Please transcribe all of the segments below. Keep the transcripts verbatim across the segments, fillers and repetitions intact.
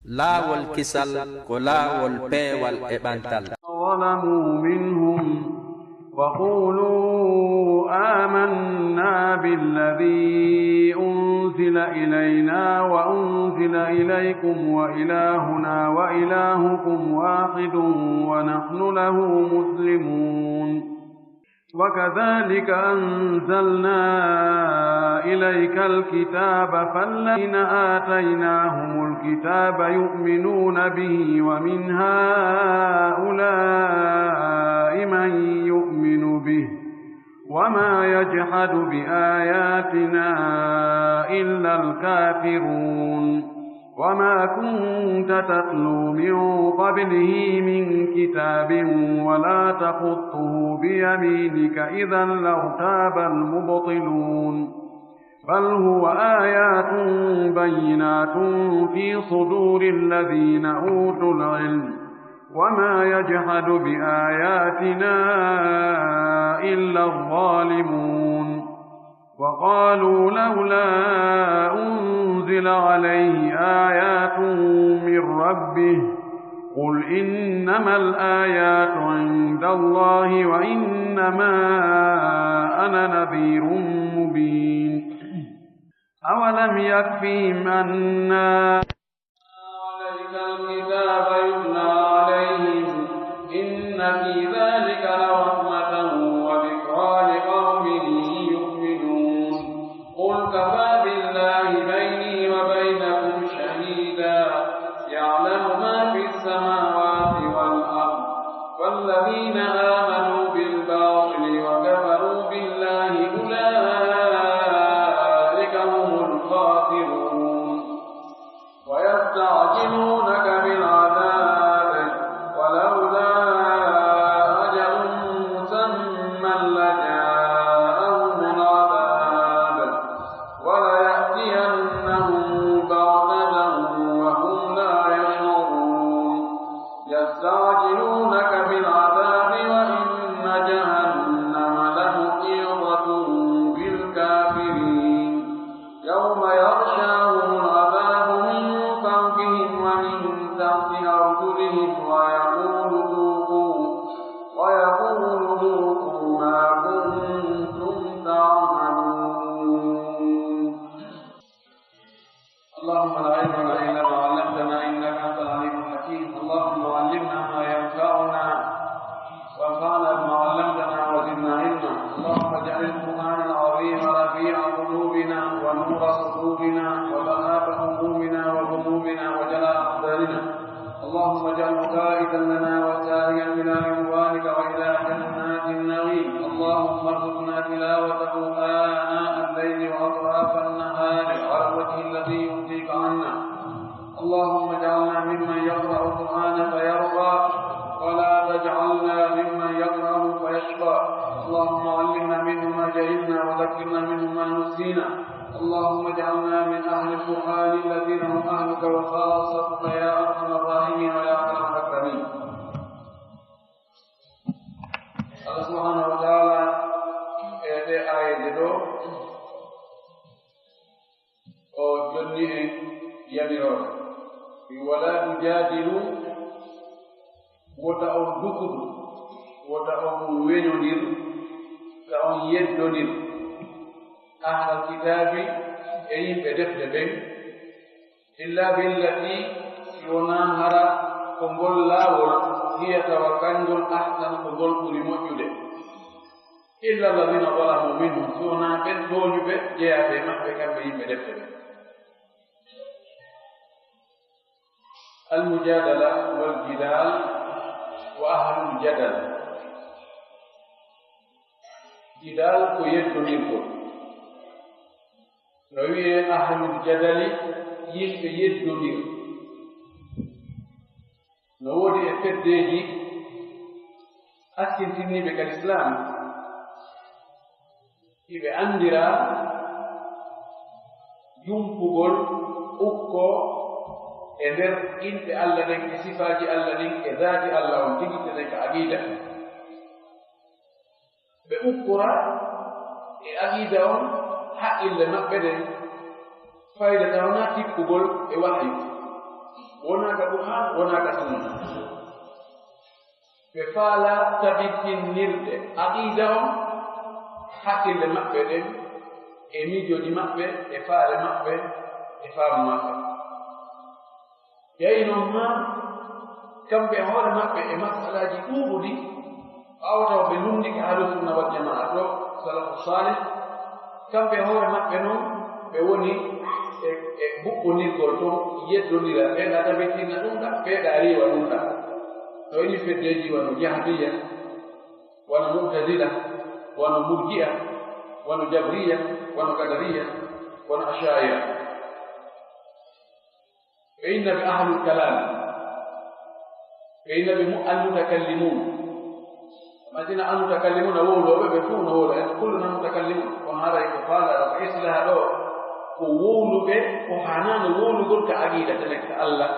Laawol kisal ko laawol peewal e ɓantal. ظلموا منهم وقولوا آمنا بالذي أنزل إلينا وأنزل إليكم وإلهنا وإلهكم واحد ونحن له مسلمون. وكذلك أنزلنا إليك الكتاب فالذين آتيناهم الكتاب يؤمنون به ومن هؤلاء من يؤمن به وما يجحد بآياتنا إلا الكافرون. وما كنت تتلو من قبله من كتاب ولا تخطه بيمينك إذا لارتاب المبطلون. بل هو آيات بينات في صدور الذين أوتوا العلم وما يجحد بآياتنا إلا الظالمون. وقالوا لولا أنزل عليه آيات من ربه. قل إنما الآيات عند الله وإنما أنا نذير مبين. أولم يكفهم أنا عليك الكتاب يتلى عليهم إن في ذلك لرحمة وذكرى لقوم يؤمنون. قل كفى بالله بيني وبينكم شهيدا يعلم ما في السماوات والأرض والذين آمنوا بالباطل وكفروا بالله أولئك هم الخاسرون. ويستعجلونك بالعذاب ولولا أجل مسمى لجاءهم العذاب وليأتينهم بغتة وهم لا يشعرون. يستعجلونك بالعذاب وإن جهنم لمحيطة بالكافرين. يوم يغشاهم العذاب من فوقهم ومن تحت أرجلهم ويقول ذوقوا، ويقول ذوقوا ما كنتم تعملون. اللهم لا علم لنا إلا ما علمتنا إنك أنت العليم الحكيم. اللهم علمنا ما ينفعنا وانفعنا بما علمتنا وزدنا علما. اللهم اجعل القرآن العظيم ربيع قلوبنا ونور صدورنا وذهاب همومنا وغمومنا وجلاء أحزاننا. اللهم اجعله قائدا لنا وسائقا إلى رضوانك وإلى جنات النعيم. اللهم ارزقنا تلاوته آناء الليل وأطراف النهار على الوجه الذي يرضيك عنا. اللهم اجعلنا ممن يقرأ القرآن فيرضى ولا تجعلنا ممن يقرأه فيشقى. اللهم علمنا منه ما جهلنا وذكرنا منه ما نسينا. اللهم اجعلنا من أهل القرآن الذين هم أهلك وخاصتك يا أرحم الراحمين ويا أكرم الأكرمين. Allah subhanahu wa ta'ala e ɗe aayeeje ɗo o jonni en yamirore. Wala tujaadilu, wota on dukudu, wota on weñondir, ta on yeddodir ahlal kitaabi e yimɓe defte ɓen, illa billati, si wonaa hara ko ngol laawol, hiya tawa kanngol ahsan ko ngol ɓuri moƴƴude. Illa alladina zalamu minhum, si wonaa ɓen tooñuɓe jeyaaɓe e maɓɓe kamɓe yimɓe defte ɓen. Almujadala wal jidal wa ahlul jadal. Jidal ko yeddondirgol. No wiyee ahlul jadali, yimɓe yeddondir. No woodi e feddeeji askintinniiɓe ka lislaam, hiɓe anndiraa yumpugol ukko e nder inɗe Alla ɗen e sifaaji Alla ɗin e daati Alla on, tigi tenen ka aqiida. Ɓe ukkora e aqiida on haqqille maɓɓe ɗen, fayda taw na tippugol e wahayu. Wona Qur'an, wonaa ka sunna. Ɓe faalaa tabintinirde aqiida on, hakkille maɓɓe ɗen, e miijooji maɓɓe, e faale maɓɓe, e faamu maɓɓe. Yahi non haa kamɓe e hoore maɓɓe e masalaaji ɗuuɗuɗi, ɓaawo taw ɓe lunndike Ahlu Sunna wal Jamaa to, Salafu Saalih, kamɓe e hoore maɓɓe non ɓe woni e, e ɓuɓɓondirgol ton, yeddondira, ɓe nga tabintinna ɗum ɗa, ɓe ɗa riiwa ɗum ɗa. No ini feddeeji wano Jahmiya, wano Mu'tazila, wano Murji'a, wano Jabriya, wano Qadariya, wano Asha'ira. Ɓe inna ɓe ahlul kalam. Ɓe inna ɓe mu-, al mutakallimun. Masina al mutakallimun a wowlooɓe, ɓe fuu no wowla, en kulluna mutakallimun. Kono haray ko faala ɗo, ko islaha ɗo, ko wowluɓe, ko hanaano wowlugol ka aqida tene ka Allah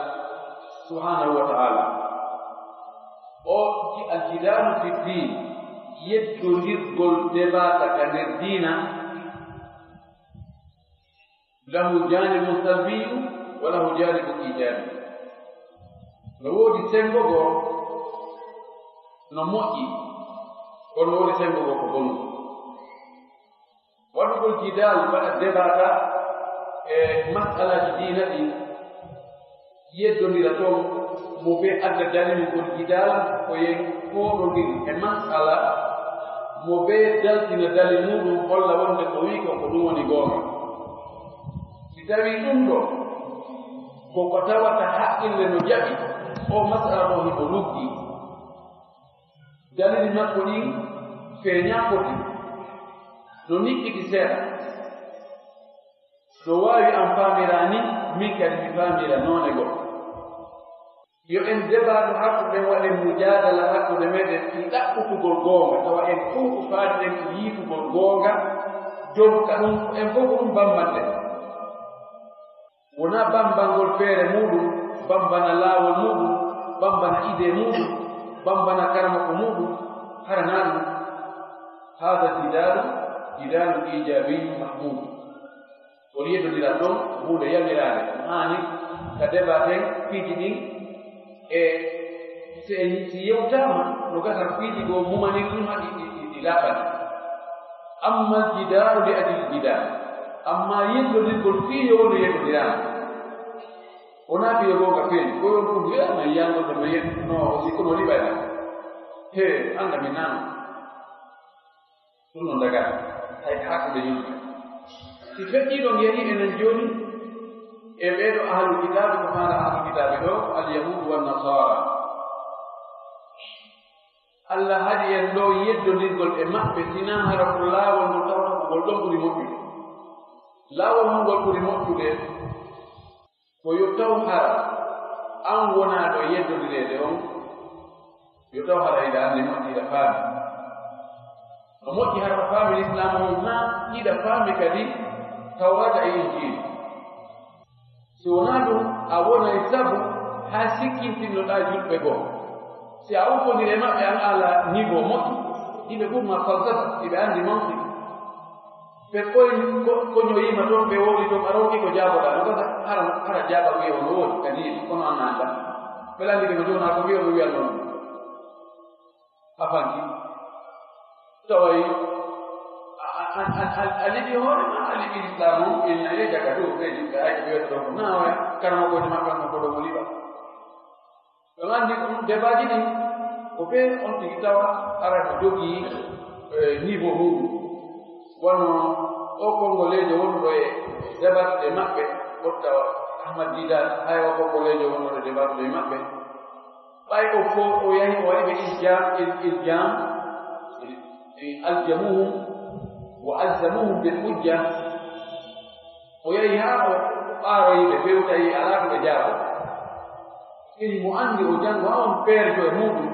subhanahu wa ta'ala. O ji-, al jidalu fi din, yeddondirgol debaata ka nder diina, lahu janibun salbiyyu wa lahu janibun ijabiyyu. No woodi senngo goo no moƴƴi, kono no woodi senngo goo ko bonngo. Waɗugol jidaal, waɗa debaata e masalaaji diina ɗin, yeddondira toon, mo bee adda dalil ngol jidaal, ko yen fooɗondiri e masala, mo bee daltina dalil muuɗum, holla wonde ko wii ko, ko ɗum woni goonga. Si tawii ɗum ɗo, ko ko tawata haqqille no jaɓi, o masala ɗo himo luggi. Dalili makko ɗin feeñaa foti, no niɓɓiti seeɗa. No waawi an faamira ni, min kadi mi faamira noone goɗɗo. Yo en debaatu hakkunde, waɗen mujaadala hakkunde meɗen fii ɗaɓɓutugol goonga, tawa en fow ko faami ɗen ko yiitugol goonga, jonka ɗum, en fow ko ɗum bambanɗen. Wonaa bambangol feere muuɗum, bambana laawol muuɗum, bambana idee muuɗum, bambana karamoko muuɗum, hara naa ɗum. Haada jidaalu, jidaalu iijaabiyyun mahmuud. Woni yeddondiral ɗon, huunde yamiraande. Haani ka debaten piiji ɗin, e si en, si yewtaama, no gasa piiji goo mumanir ɗum haa ɗi, ɗi, ɗi, ɗi laaɓani. Amma jidaalu li ajli jidaal. Amma yeddondirgol fii yo wonu yeddondiraama. Wonaa fii yo goonga feeñi. Ko yon ɗum wiya, no yiyangol ɗo, no yedduno, o si kono liɓayna. He, annda mi naan. Ɗum no daga, hay hakkunde yimɓe. Si feƴƴii ɗon, yahii enen jooni e ɓee ɗoo ahlul kitaabi, ko maana ahlul kitaabi ɗoo, al yahuudu wan nasaara. Allah haɗi en ɗoo yeddondirgol e maɓɓe, sinaa hara ko laawol ngol tawata ko ngol ɗon ɓuri moƴƴude. Laawol ngol ɓuri moƴƴude, ko yo taw hara an wonaaɗo yeddondireede on, yo taw hara hiɗa anndi moƴƴi, hiɗa faami. No moƴƴi hara a faami Lislaam on haa hiɗa faami kadi Tawraata e Injiila. Si wonaa ɗum, a wonay sabu haa sikkintinnoɗaa julɓe goo. Si a ubbondiri e maɓɓe, an ala niveau moƴƴo, hiɓe ɓurma falsafa, hiɓe anndi mantiq. Ɓe koy-, ko-, koñoyiima toon, ɓe wowli toon, a ronki ko jaaboɗaa, no gasa hara, hara jaabaguyee on no woodi, kadi kono an a anndaa. Ɓe lanndike no jooni, ko wiya, no wiya noon. A fanki. Taway a, a, a, a, a liɓi hoore ma, a liɓi Islaam on, inna e jaka to, ɓe liɓɓe ay ɓe wiyata ɗon ko naa waya, karamokoojo maɓɓe on ko ɗo mo liɓa. On anndi ɗum, debaaji ɗin, ko ɓe on tigi tawa ara no jogii, eh, niveau muuɗum. Wano o Konngoleejo wonɗo e debat e maɓɓe, o tawa Ahmad Didat, hay o Konngoleejo wonɗo e debat e maɓɓe. Ɓay o fo, o yahi, o waɗi ɓe iljam, il-, iljam, il-, il-, aljamuhum wa alzamuhum bil hujja. O yahi haa o ɓaaroyi ɓe, ɓe tawi alaa ko ɓe jaabo. Iri mo anndi o janngo haa on peerjo e muuɗum.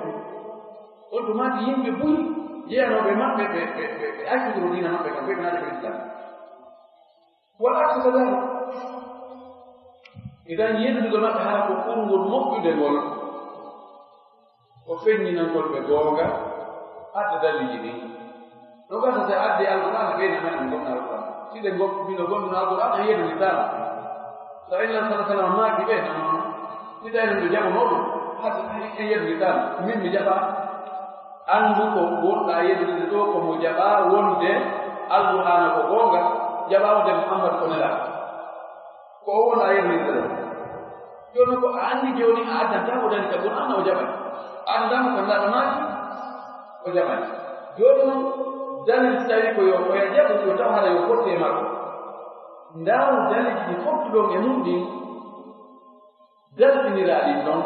On to maaki yimɓe buy jeyanooɓe maɓɓe, ɓe, ɓe, ɓe, ɓe accitoro diina maɓɓe kam, ɓe naati ko Islam. Wala ko sadaka. Idan yeddugol maɓɓe hara ko ɓurngol moƴƴude ngol. O feññinangol ɓe goonga, adda dalilji ɗin. No gasa si a addi Alqur'aana, ɓe na men en gomna Alqur'aana. Si ɓe gom-, mino gomna Alqur'aana, a yeddonditaama. So Annabi sallallahu alaihi wasallam maaki ɓe, non, non. Si tawi no jaɓanoo ɗum, hay, hay en yeddi tan, min mi jaɓa. Anndu ko wonɗa yeddude ɗo ko mo jaɓa wonde Alqur'aana ko goonga, jaɓa wonde Muhammad ko nelaaɗo. Ko o wonɗa yeddude ɗo. Jooni ko a anndi jooni a addantaa mo daliil ka Qur'aana o jaɓa. A addantaa mo ka ndaɗa maaki o jaɓa. Jooni noon daliil si tawi ko yo, ko ya jaɓu yo taw hara yo fotti e makko. Ndaaru daliilji ɗi fottuɗon e mum ɗin. Dartiniraaɗi ɗin noon,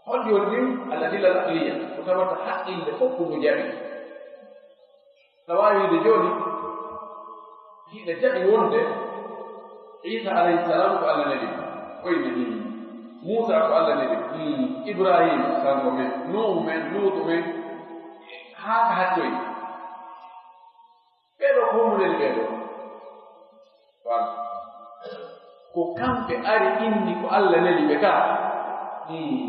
hol yo ɗin al-adilla al-aqliya, ko tawata haqqille fof ko ngu jaɓi. Tawa wiide jooni, hiɗa jaɓi wonde Iisa alayhi salam ko Alla neli, koyne ni, Muusa ko Alla neli, hmm, Ibrahima kanko men, Nuuhu men, Luutu men, haa ka hattoyi. Ɓee ɗoo ko honɗun neli ɓee ɗoo? Wala. Ko kamɓe ari inni ko Alla neli ɓe ka. Hmm.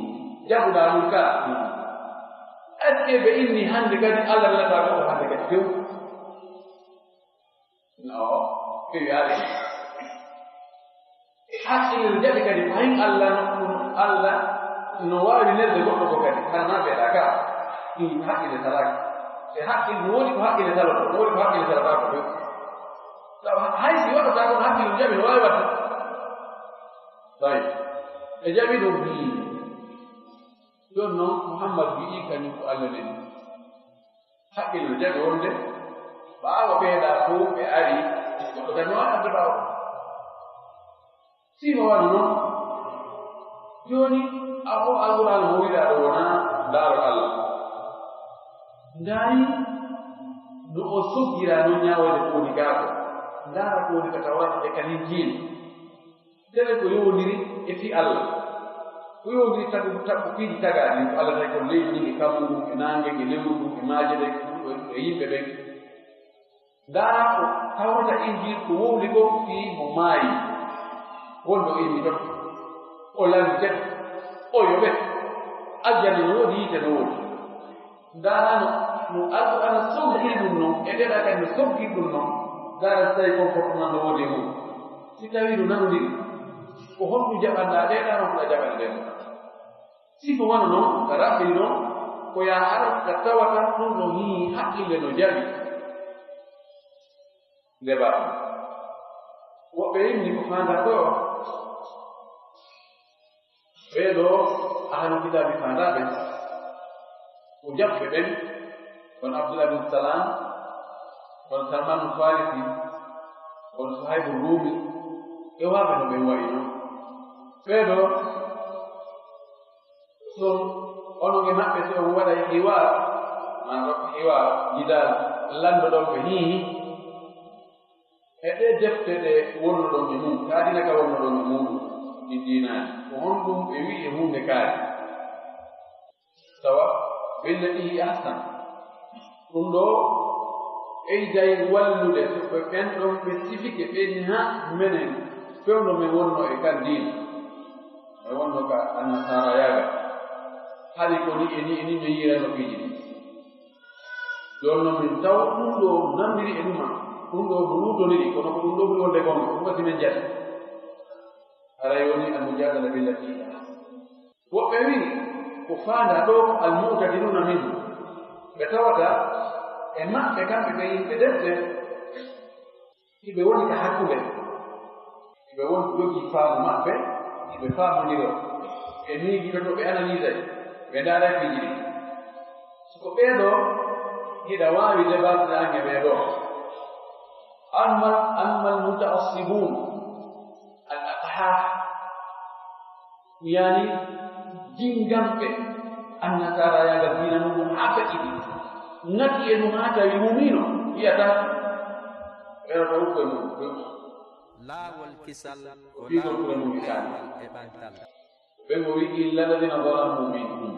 Jaɓuɗaa ɗun ka. Hmm. Est-ce que ɓe inni hannde kadi Alla nelataa goɗɗo hannde kadi few? No, ɓe wi'aali. Haqqille no jaɓi kadi, ko hay Alla no, Alla no waawi nelde goɗɗo ko kadi, hara na ɓeeɗa ka. Ɗum haqqille salaaki. E haqqille no woni ko haqqille saloto, no woni ko haqqille salataako ɗum. Tawa hay si waɗata ko haqqille no jaɓi no waawi waɗde. Tawi. E jaɓi ɗum. Ɗum noon, Muhammad wi'i kañum ko Alla neli. Haqqille no jaɓi wonde ɓaawo ɓeeɗa fof ɓe ari, goɗɗo kadi no waawi arde ɓaawo. Si mo wano noon, jooni a o Alqur'aana mo wiɗaa ɗo wonaa ndaaro Alla. Ndaari no o soggiraa noon ñaawoyde ko woni gaa ko. Ndaara ko woni ka Tawraata e ka Linjiila. Tele ko yowondiri e fii Alla. Ko yowondiri tagu, tagu piiji tagaaɗi, ko Alla tawi ko leydi ndin, e kammu ngun, e naange nge, lewru ngun, e maaje ɗen, e yimɓe ɓen. Ndaaraa ko Tawrata, Injiil ko wowli kon fii mo maayi, wonde o immitoto, o lannditete, o yoɓete, aljanna no woodi, yiite no woodi. Ndaaraa no, no Alqur'aana soggiri ɗum non, e ɗeeɗaa kadi no soggiri ɗum non. Ndaaraa si tawii comportement no woodi e mum. Si tawii no nanondiri, ko honɗum jaɓanɗaa ɗeeɗaa, honɗum a jaɓani ɗeeɗaa? Si ko wano non, ka raɓɓi non, ko yaa ara ka tawata ɗum no hii haqqille no jaɓi. Nde ba woɓɓe inni ko faandaa ɗoo. Ɓee ɗoo ahlu kitaabi faandaaɓe, ko jaɓɓe ɓen, kono Abdullah bin Salam, kono Salman Farisi, kono Suhaybu Rumi, e waaɓe no ɓen wayi non. Ɓee ɗoo, so onon e maɓɓe, so on waɗay hiwaar, maa ɗo hiwaar, jidaal, lanndoɗon ɓe, hii, e ɗee defte ɗe wonnoɗon e mum, kaa diina ka wonnoɗon e muuɗum, ɗin diinaaji, ko honɗum ɓe wi'i e huunde kaari? Tawa, billati hiya ahsan. Ɗum ɗoo ɓeyday wallude, so ɓe ɓen ɗon ɓe sifike, ɓe ni, haa menen, fewndo men wonno e kan diina. E wonno ka annasaarayaagal. Hari ko ni e ni e ni mi yi'irayno piiji ɗin. Jooni non min taw ɗum ɗoo no nanndiri e ɗuma, ɗum ɗoo no wuddondiri, kono ko ɗum ɗoo ɓuri wonde goonga, ɗum waɗi men jati. Haray woni al-mujadala billati hiya ahsan. Woɓɓe wi'i, ko faandaa ɗoo ko al-mu'tadiluna minhum. Ɓe tawata e maɓɓe kamɓe ɓe yimɓe defte, hiɓe woni ka hakkunde. Hiɓe woni jogii faamu maɓɓe, hiɓe faamondiro. Ɓe miijitoto, ɓe analysay, ɓe ndaaray piiji ɗin. So ko ɓee ɗoo, hiɗa waawi débattre an e ɓee ɗoo. Amma, amma al-muta'assibun, al-aqhah, yani, jinganɓe annasaarayaagal diina mum haa feƴƴiti, ŋati e mum haa tawi mumiino, wiyata, ɓeɗo taw ɓe mum. Laawol kisal ko fii ko laawol ɓe mum kisal e ɓantal. Ɓe mo wi'i, "Illa alladhina zalamu minhum."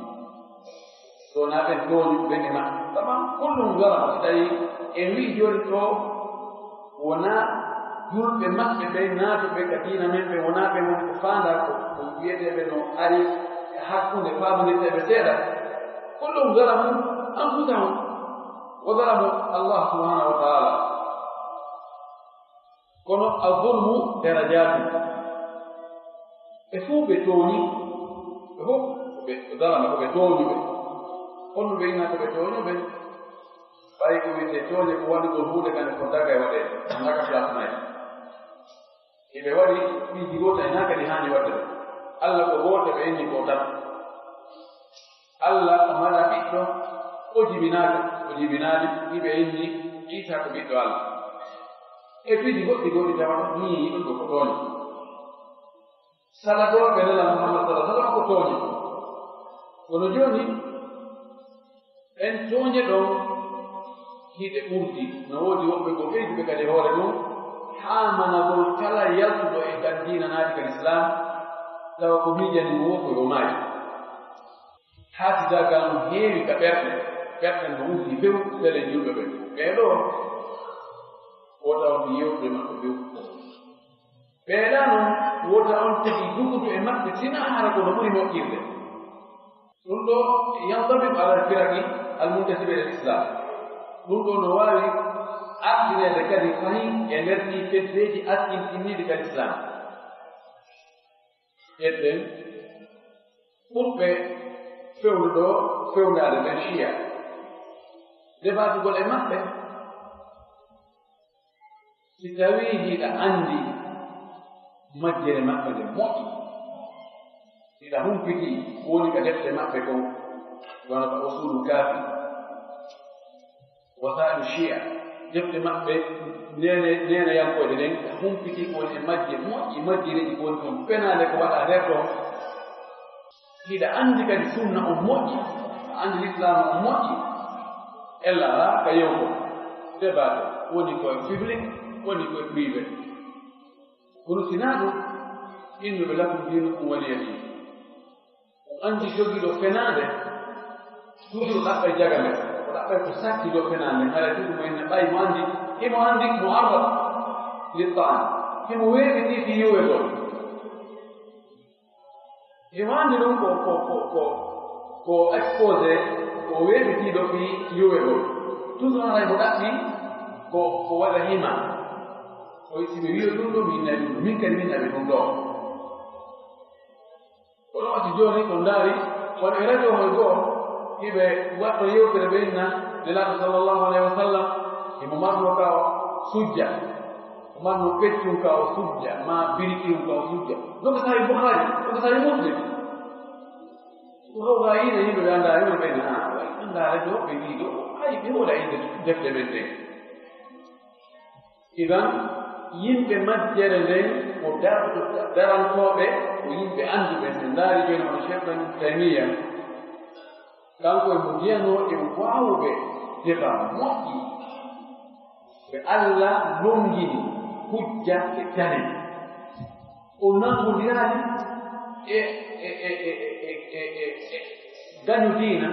So wonaa ɓen tooñuɓe ɓen e maɓɓe. Tamam, kullum zalamu. So tawi en wi'i jooni ɗoo, wonaa julɓe maɓɓe ɓen naatuɓe ka diina men ɓen, wonaa ɓen woni ko faandaa ko, ko wi'eteeɓe no ari e hakkunde faamondirteeɓe seeɗa. Kullum zalamu anfusahum wa zalamu Allah subhanahu wa ta'ala. Kono az-zulmu darajatun. Ɓe fuu ɓe tooñi, ɓe fof ɓe zalama, ko ɓe tooñuɓe. Honno ɓe innata ɓe tooñuɓe? Ɓay ko wiyetee tooñe ko waɗugol huunde kadi ko daga e waɗeede, daga place nayi. Hiɓe waɗi piiji goota e naa kadi haani waɗde ɗum. Alla ko gooto, ɓe inni ko tan. Alla o mara ɓiɗɗo, o jibinaaka, o jibinaali, hiɓe inni Iisaa ko ɓiɗɗo Alla. E piiji goɗɗi goɗɗi tawa nii yiɗuɗo ko tooña. Salagooɓe Nelaaɗo Muhammad sallallahu alaihi wasallam ko tooñi. Kono jooni, en tooñe ɗon hiɗe ɓurdi. No woodi woɓɓe ko ɓeyduɓe kadi hoore mum, haa managol kala yaltuɗo e kan diina naati kan Islaam, tawa ko miijani mo wo ko yo maayi. Haa si dagal no heewi ka ɓerɗe, ɓerɗe no wulti few, selen julɓe ɓen. Ɓee ɗoo, wota on yewtude maɓɓe few. Ɓee ɗaa non, wota on tigi dugudu e maɓɓe, sinaa hara ko no ɓuri moƴƴirde. Ɗum ɗoo yantabiqu alal firaqi al muntasiba ilal Islam. Ɗum ɗoo no waawi artineede kadi fahin e nder ɗii feddeeji askintinniiɗi kal Islam. Ƴetten ɓurɓe fewndo ɗoo, fewndaade ɓen Shiya. Debaatugol e maɓɓe, si tawii hiɗa anndi majjere maɓɓe nde moƴƴi, hiɗa humpiti ko woni ka defte maɓɓe kon, wano ka Usulu Kaafi, Wasaa'ilu Shiya, defte maɓɓe neene-, neeneyankooje ɗen, humpiti ko woni e majje moƴƴi, majjireeji ko woni ton penaale ko waɗaa nder ɗon. Hiɗa anndi kadi sunna on moƴƴi, a anndi lislaam on moƴƴi, ella alaa ka yewto, débat woni ko e public, woni ko e privé. Kono sinaa ɗum, innuɓe lakum diinukum waliya diin. O anndi jogiiɗo fenaande, toujours ɗaɓɓay jagande, o ɗaɓɓay ko satti ɗo fenaande, haray ɗum mo inna ɓay mo anndi, himo anndi mo arrat littaan, himo weeɓi ɗi fi yowegol. Himo anndi ɗum ko, ko, ko, ko, ko exposé, ko weeɓitiiɗo fi yowegol. Toujours haray mo ɗaɓɓi ko, ko waɗa hima. Ko si ɓe wiyo ɗum ɗo, min nawi ɗum, min kadi min nawi ɗum ɗo. Kono wati jooni ko ndaari, won e radio hoy goo, hiɓe waɗɗo yewtere ɓe inna Nelaaɗo sallallahu alaihi wasallam, himo marno ka o sujja, o marno peccum ka o sujja, ma birikiwum ka o sujja. Donc Sahih Bukhari, donc Sahih Muslim. Ko hawra yiide yimɓe ɓe anndaa yimɓe ɓe, ah, anndaa radio ɓe wii ɗo, hay ɓe wona e defte men ɗen. Idan, yimɓe majjere nden ko dar-, darantooɓe, ko yimɓe annduɓe. Si ndaari jooni hono Cheikh Ibn Taymiyya, kanko e mo jeyanoo e waawuɓe débat moƴƴi, ɓe Alla lonngini hujja e dalil. O nanngondiraali e, e, e gaño diina,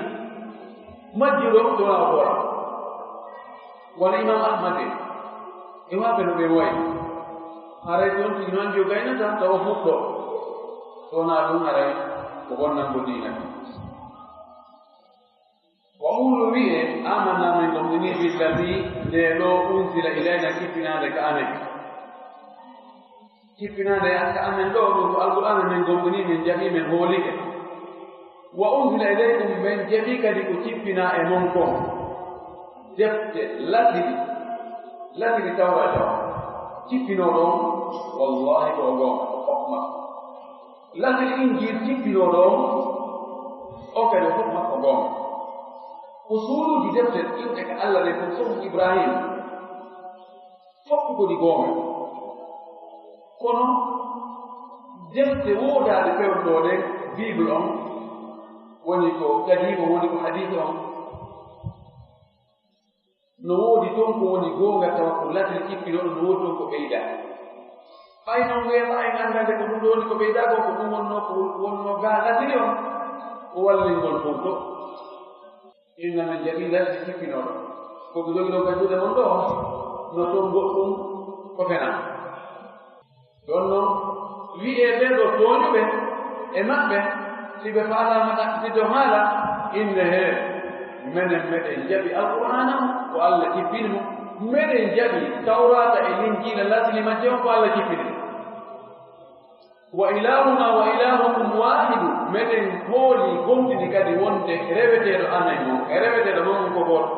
majjuɗo so wonaa o goora. Wano Imam Ahmad en, e waaɓe no ɓe wayi. Haray si on tigi no anndi o gaynata, tawa fuɗɗo. So wonaa ɗum, haray ko bonnango diina. Wa qulu, wi'ee, amanna, min gomɗinii, billazii, ndee ɗoo, unzila ilayna, kippinaande ka amen. Kippinaande ka amen ɗoo, ɗum ko Alqur'aana, min gomɗinii, min jaɓii, min hoolike. Wa unzila ilaykum, min jaɓii kadi ko kippinaa e mon kon. Defte latiri, latiri Tawraata on, kippinooɗo on, wallaahi ko o goonga, ko fof makko. Latiri Injiil kippinooɗo on, on kadi o fof makko goonga. Ko suuduuji defte inɗe ka Alla ɗen fof, Suhuf Ibrahim, fof ko ɗi goonga. Kono defte woodaaɗe fewndo ɗen, Bible on, woni ko Qadiim on, woni ko Hadiis on, no woodi toon ko woni goonga, tawa ko latiri kippinooɗo, no woodi toon ko ɓeydaa. Ɓay noon weeɓa en anndande ko ɗum ɗo woni ko ɓeydaa ko, ko ɗum wonnoo, ko wonnoo gaa latiri on, ko wallingol toon to. Inna min jaɓii latiri kippinooɗo. Ko ɓe jogii ɗon ka juuɗe mon ɗo, no toon goɗɗum ko fenaa. Ɗon non, wi'ee ɓee ɗoo tooñuɓe e maɓɓe, si ɓe faalaama ɗaɓɓitde haala, inne hee, menen meɗen jaɓi Alqur'aana on ko Alla jippini mo, meɗen jaɓi Tawraata e Linjiila latini majje on ko Alla jippini mo. Wa ilahuna wa ilahukum wahidu, meɗen hooli gomɗini kadi wonde reweteeɗo amen on, e reweteeɗo mon on ko gooto.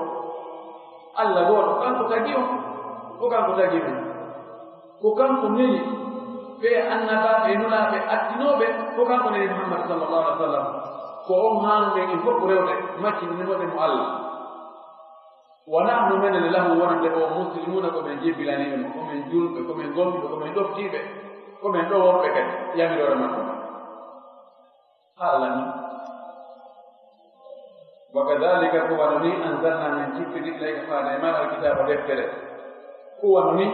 Allah gooto, kanko tagi on, ko kanko tagi men. Ko kanko neli ɓe annabaaɓe e nulaaɓe attinooɓe, ko kanko neli Muhammad sallallahu alaihi wasallam. Ko on haanɗen en fof rewde, maccininoɗen mo Allah. Wa nahnu menen lahu wonande o muslimuna, ko men jebbilaniiɓe mo, ko men julɓe, ko men gomɗuɓe, ko men ɗoftiiɓe, ko men ɗoworɓe kadi yamiroore makko. Haala ni. Wa kadhalika, ko wano ni, anzalna, men cippini, ilayka, faade e ma, alkitaaba, deftere. Ko wano ni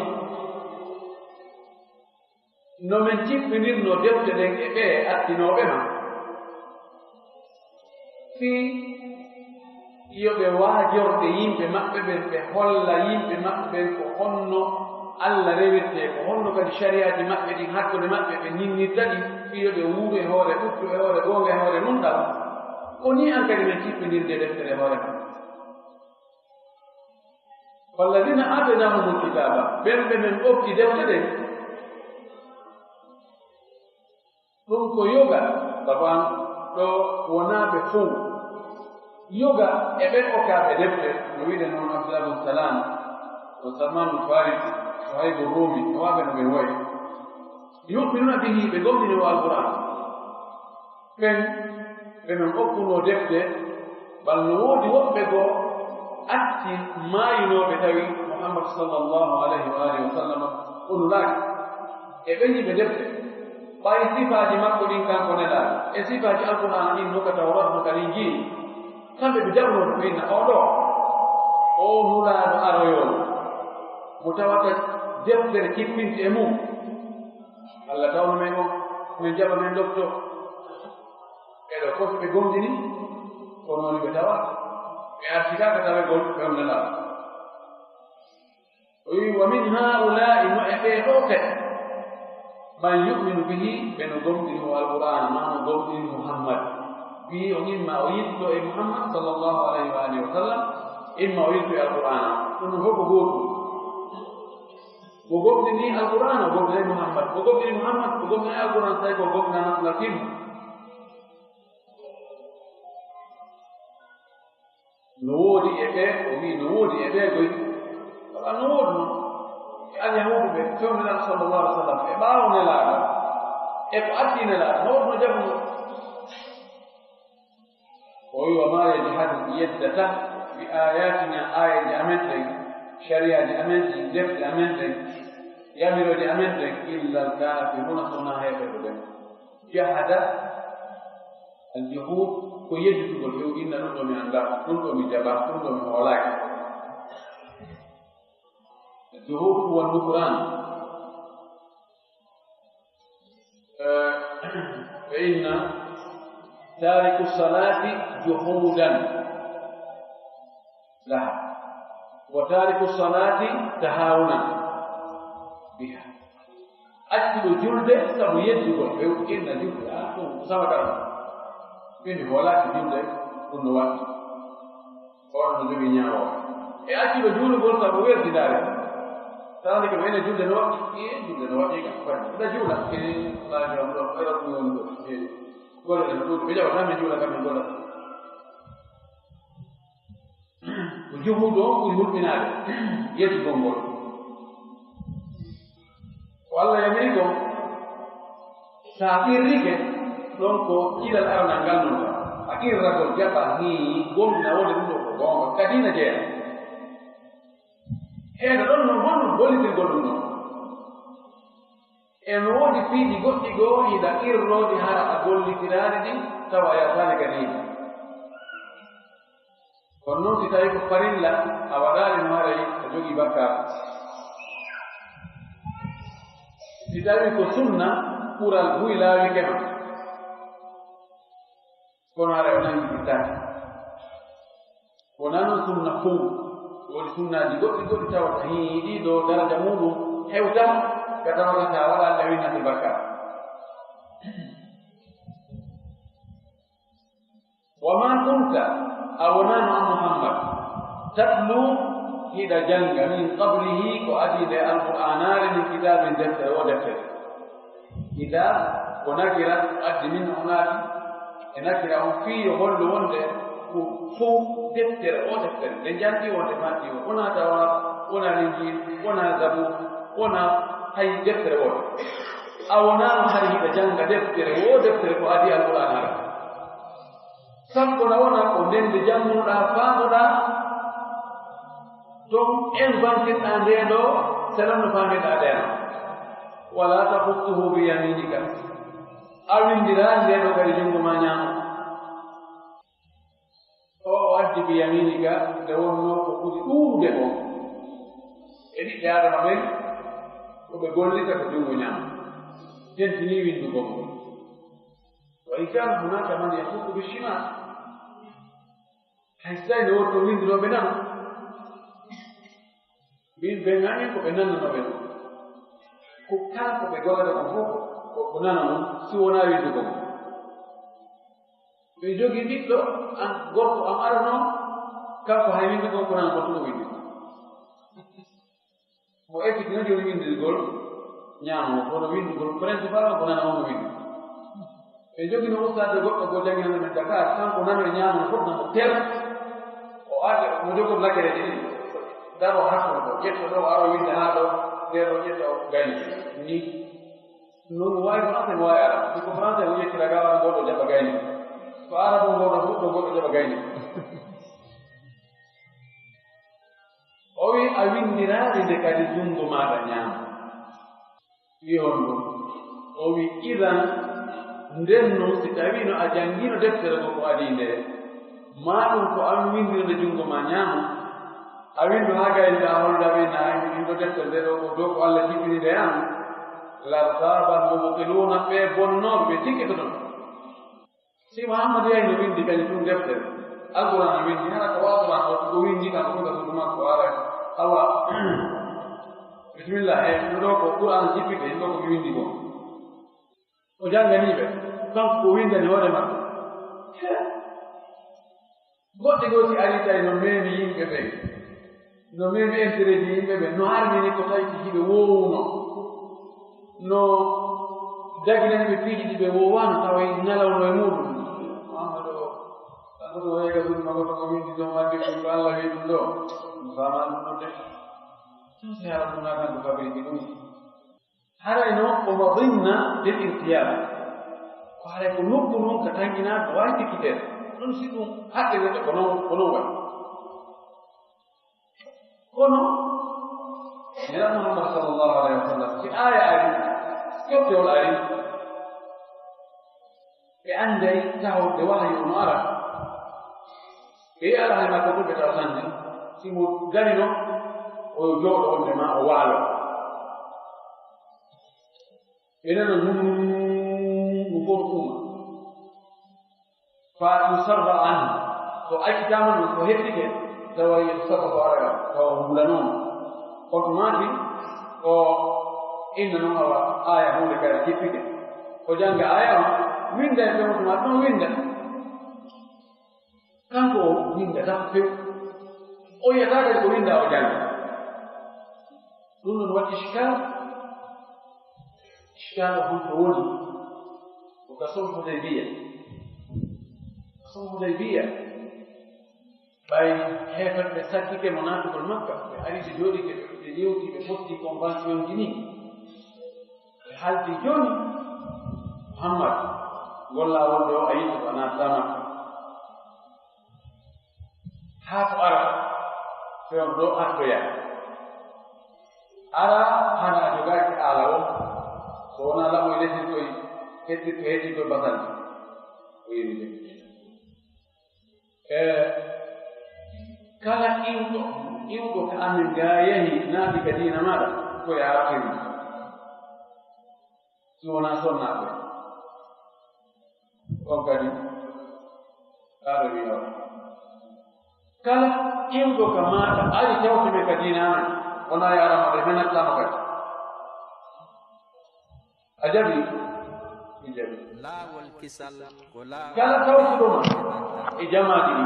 no men cippinirno defte ɗen e ɓee attinooɓe ma, fii yo ɓe waajorde yimɓe maɓɓe ɓen, ɓe holla yimɓe maɓɓe ɓen ko honno Allah rewirtee, ko honno kadi sariyaji maɓɓe ɗin hakkunde maɓɓe ɓe ñinnirta ɗin, fii yo ɓe wuuru e hoore ɓuttu, e hoore goonga, e hoore nunɗal. Ko nii an kadi men cippinirde deftere hoore ma. Walladina ataynahumul kitaba, ɓen ɓe men okki defte ɗen, ɗum ko yoga, sabu an ɗo wonaaɓe fow. Yoga e ɓen okkaaɓe defte, no wi'de noon Abdullah bin Salam, o Salman al Farisi, Suhaybu Rumi, e waaɓe no ɓe woyi. Yu'minuna bihi, ɓe gomɗini o Alquran. Ɓen ɓe men okkunoo defte, bal no woodi woɓɓe goo acci maayinooɓe tawi Muhammad sallallahu alayhi wa alihi wa sallam o nulaaki. E ɓen yimɓe defte, ɓay sifaaji makko ɗin kanko nelaaɗo, e sifaaji Alqur'aana ɗin no ka Tawrat, no ka Linjiil, kamɓe ɓe jaɓunoo ɓe inna, "Oo ɗoo, oo nulaaɗo aroyooɗo, mo tawata deftere kippinte e mum." Allah tawno men on, men jaɓa men ɗofto. Ɓeɗo fof ɓe gomɗini, kono woni ɓe tawa, ɓe artitaaka tawegol ɓe on nelaaɗo. O wi, "Wa min haa'ulaa'i", no e ɓee ɗoo kadi, "man yu'minu bihi", ɓe no gomɗini o Alqur'aana, maa no gomɗini Muhammad. Wi o imma o yilto e Muhammad sallallahu alayhi wa alihi wa sallam, imma o yilto e Alqur'aana. Ɗum no fof ko gootum. Mo gomɗini Alqur'aana, o gomɗinay Muhammad. Mo gomɗini Muhammad, o gomɗinay Alqur'aana, tawi ko gomɗinanooɗo ngal timmi. No woodi e ɓee, o wi'i no woodi e ɓee goy. Wala no woodi noon. E Alyahuudu ɓe, fewndo Nelaaɗo sallallahu alaihi wa sallam, e ɓaawo Nelaaɗo, e ko addi Nelaaɗo, no woodi no jaɓuno. O wi'i, "Wa ma yajhadu, yeddata, bi ayatina, aayeeje amen ɗen, sariyaji amen ɗin, defte amen ɗen, yamirooje amen ɗen, illa al kafiruna, so wonaa heeferɓe ɓen." Jahada, al juhud, ko yedditugol, ɓe inna ɗum ɗo mi anndaa, ɗum ɗo mi jaɓaa, ɗum ɗo mi hoolaaki. Al juhud huwa nukran. Eh, ɓe inna tariku salati juhudan laha, wa tariku salati tahawunan biha. Accuɗo julde sabu yeddugol, ɓe inna julde, ah, ɗum ko sawata ɗum. Min mi hoolaaki julde, ɗum no waɗi. Oɗo no jogii ñaawoowo. E accuɗo juulugol sabu werdidaare. Tawande ko ene julde no waɗi, e julde no waɗi kam. Waɗi. Ɓe juula, e laaji am ɗo, ɓe ɗo ɗum woni ɗo. E golle ɗen ɗum, ɓe jawa tan ɓe juula kam ɓe golla. Ko juhuudu on ɓuri hulɓinaade, yeddugol ngol. Ko Allah yamiri kon, sa qirrike, ɗon ko ilal aranal ngal non tan. A qirragol jaɓa, hii, gomɗina wonde ɗum ɗo ko goonga, kadi na jeyaa. Heeda ɗon non, honno gollitirgol ɗum ɗon? E no woodi piiji goɗɗi goo hiɗa qirroo ɗi hara a gollitiraali ɗi, tawa a yaltaali ka diina. Kono noon, si tawii ko farilla, a waɗaali mo, haray a jogii bakkaatu. Si tawii ko sunna, ɓural buy laawike ma. Kono haray o nanngi ɗi tati. Wonaa noon sunna fow. Woodi sunnaaji goɗɗi goɗɗi tawata hii ɗii ɗo daraja muuɗum hewta, ka tawata sa waɗaali a winnate bakkaatu. Wa ma kunta, a wonaano an Muhammad, tatlu, hiɗa jannga, min qablihi, ko adii nde Alqur'aanaare, min kitaabin, deftere, o deftere. Kitaab, Ko nakira addi min o naati e nakira on fii yo hollu wonde ko fow deftere, o deftere nde janti wonde fanti o, wona tawa, wona linjil, wona zabur, wona hay deftere woote. A wonaano hari hiɗa jannga deftere, wo deftere ko adii Alqur'aan hara. Sabu ko na wona ko nden nde janngunoɗaa, faamuɗaa, ɗum en bantirɗaa ndee ɗoo, sera no faamirɗaa ndee ɗoo. Wala taxuttuhu bi yaminika. A winndiraani ndee ɗoo kadi junngo maa ñaamo. O, o addi bi yaminika, nde wonnoo ko ɓuri ɗuuɗude ko. E ɓiɓɓe Aadama ɓen, ko ɓe gollita ko junngo ñaamo. Tentinii winndugol mo. Wa in kana hunaka man yaxuttu bi shimal. Hay so tawii no wonno winndunooɓe nano. Min ɓe ŋañen ko ɓe nannanooɓe ɗum. Ko kala ko ɓe gollata ko fof, ko, ko nana mum, si wonaa winndugol. Ɓe jogii ɓiɗɗo, an gorko am arano, kanko hay winndugol ko nana, ko tuko winndi. Mo ekkitinoo jooni winndirgol, ñaamo, kono winndugol principal o ko nana on winndi. Ɓe jogino ustaade goɗɗo ko jannginana men Dakar, kanko nano e ñaamo no foti nano tel. O arde, mo jogor lakere ɗiɗi, daro hakkunde ko, ƴetto ɗo, aro winnda haa ɗo, nde ɗo ƴetta o gayni. Ni. Noon waawi français, mo waawi arab. Si ko français o ƴettira gawa, ngoɗo jaɓa gayni. Ko arab o ngoɗo, fuɗɗo ngoɗo jaɓa gayni. O wi a winndiraani nde kadi junngo maaɗa ñaamo. Wi honɗum? O wi idan, nden non si tawiino a janngiino deftere ko ko adii nde, maa ɗum ko an winndiri nde junngo maa ñaamo, a winndu haa gayni ɗaa holda wi na ay min ɗo deftere nde ɗo ko dow ko Alla jippini nde an, lartaaba al mubtiluuna, ɓe bonnooɓe, ɓe tikkitoto. Si Muhammad yahi no winndi kadi tun deftere, Alquraan winndi, hara ko waawataa o ko winndi kam ko ka suudu makko, ara awa. Bismillah, e ɗo ɗo ko Qur'aan jippike, ɗo ko mi winndi ko. O jannganii ɓe, kanko ko winndani hoore makko. Goɗɗe goo si ari tawi no memi yimɓe ɓen. No memi intérêt ji yimɓe ɓen, no harmini ko tawi ko hiɓe woowuno, no daginani ɓe piiji ɗi ɓe woowaano, tawa e ngalawno e muuɗum. Muhammad o, kanko to wayga ɗum, mago to ko winndi ɗon, wadde ɗum ko Alla wi ɗum ɗo, mi faama ɗum ɗo de. Tan si haala ɗum naa kanko fabrique ɗum. Haray no o madinna lil irtiyab. Ko haray ko nokku ɗum ka tanginaa ko waawi tikkiteede. Ɗum si ɗum haqqe neɗɗo ko non, ko non waɗi. Kono, Nelaaɗo Muhammad sallallahu alaihi wasallam, si aaya ari, yottewol ari, ɓe anday taho nde wahayu no ara. Ɓe yi'a hay makko ɗum ɓe tawa sanne, si mo darino, o jooɗo on nde ma o waalo. Ɓe nana num, ɗum fof ɗum. Fa yusarra anhu. So accitaama noon, so heɓtike, tawa yusarra ko ara, tawa o hulanooma. Automatique, o inna noon awa aaya huunde kadi jippike. O jannga aaya on, winnda e fewndo ma ɗum winnda. Kanko o winnda tan few. O yiyata kadi ko winnda o jannga. Ɗum ɗon waɗi iskal. Iskal o honto woni? Ko ka sulh Hudaybiya. Ka sulh Hudaybiya. Ɓay heeferɓe sakkike mo naatugol Makka, ɓe ari ɓe jooɗike, ɓe yewti, ɓe potti convention ji ni. Ɓe haaldi jooni, Muhammad, ngol laawol ɗo a yiɗi ko a naatata Makka. Haa ko ara, fewndo ɗo artoya. Ara hana a jogaaki haala o, so wonaa lamoy lesirkoy, hettirkoy, hettirkoy basal. O yewti. E kala iwɗo, iwɗo ka amen ga yahi naati ka diina maaɗa, ko yaafiri. Si wonaa sonnaaɓe. On kadi, ɓaaɓe mi yawa. Kala iwɗo ka maaɗa ari tawti men ka diina amen, wonaa yaarama ɓe, men nattaama kadi. A jaɓi? Mi jaɓi. Laawol kisal ko laawol. Kala tawtuɗo ma e jamaaji ɗi,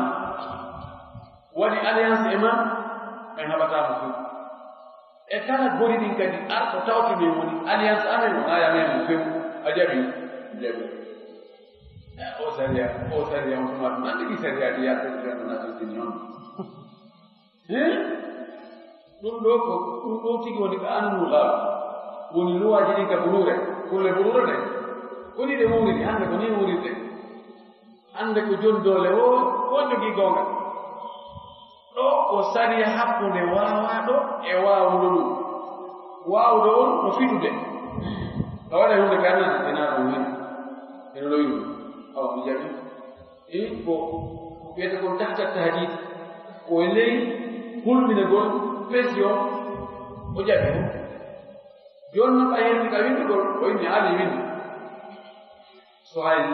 waɗi alliance e ma, en haɓataa mo few. E kala gori ɗin kadi, arɗo tawti men woni alliance amen, wonaa ya men mo few. A jaɓi? Jaɓi. O sariya, o sariya, on tuma ɗum, anndi ki sariya ɗi yaltude ɓe no naati ɗin noon. Hein? Ɗum ɗo ko, ɗum ɗo tigi woni ko annul gal. Woni luwaaji ɗin ka buruure, kulle buruure ɗe. Woni ɗe wuuridi, hannde ko ni wuuride. Hannde ko joni doole o, ko jogii goonga. Ɗo ko sariya hakkunde waawaaɗo e waawuɗo ɗum. Waawuɗo on no fitude. No waɗa huunde ka annata, ena ɗum hen. Eno lowi ɗum. Awa, mi jaɓi. E ko, ko wiyata kon tahta tahdid. Ko e ley hulminagol, pression, o jaɓi. Jooni non a yewti ka winndugol, o inni Ali winndi. Suhayl,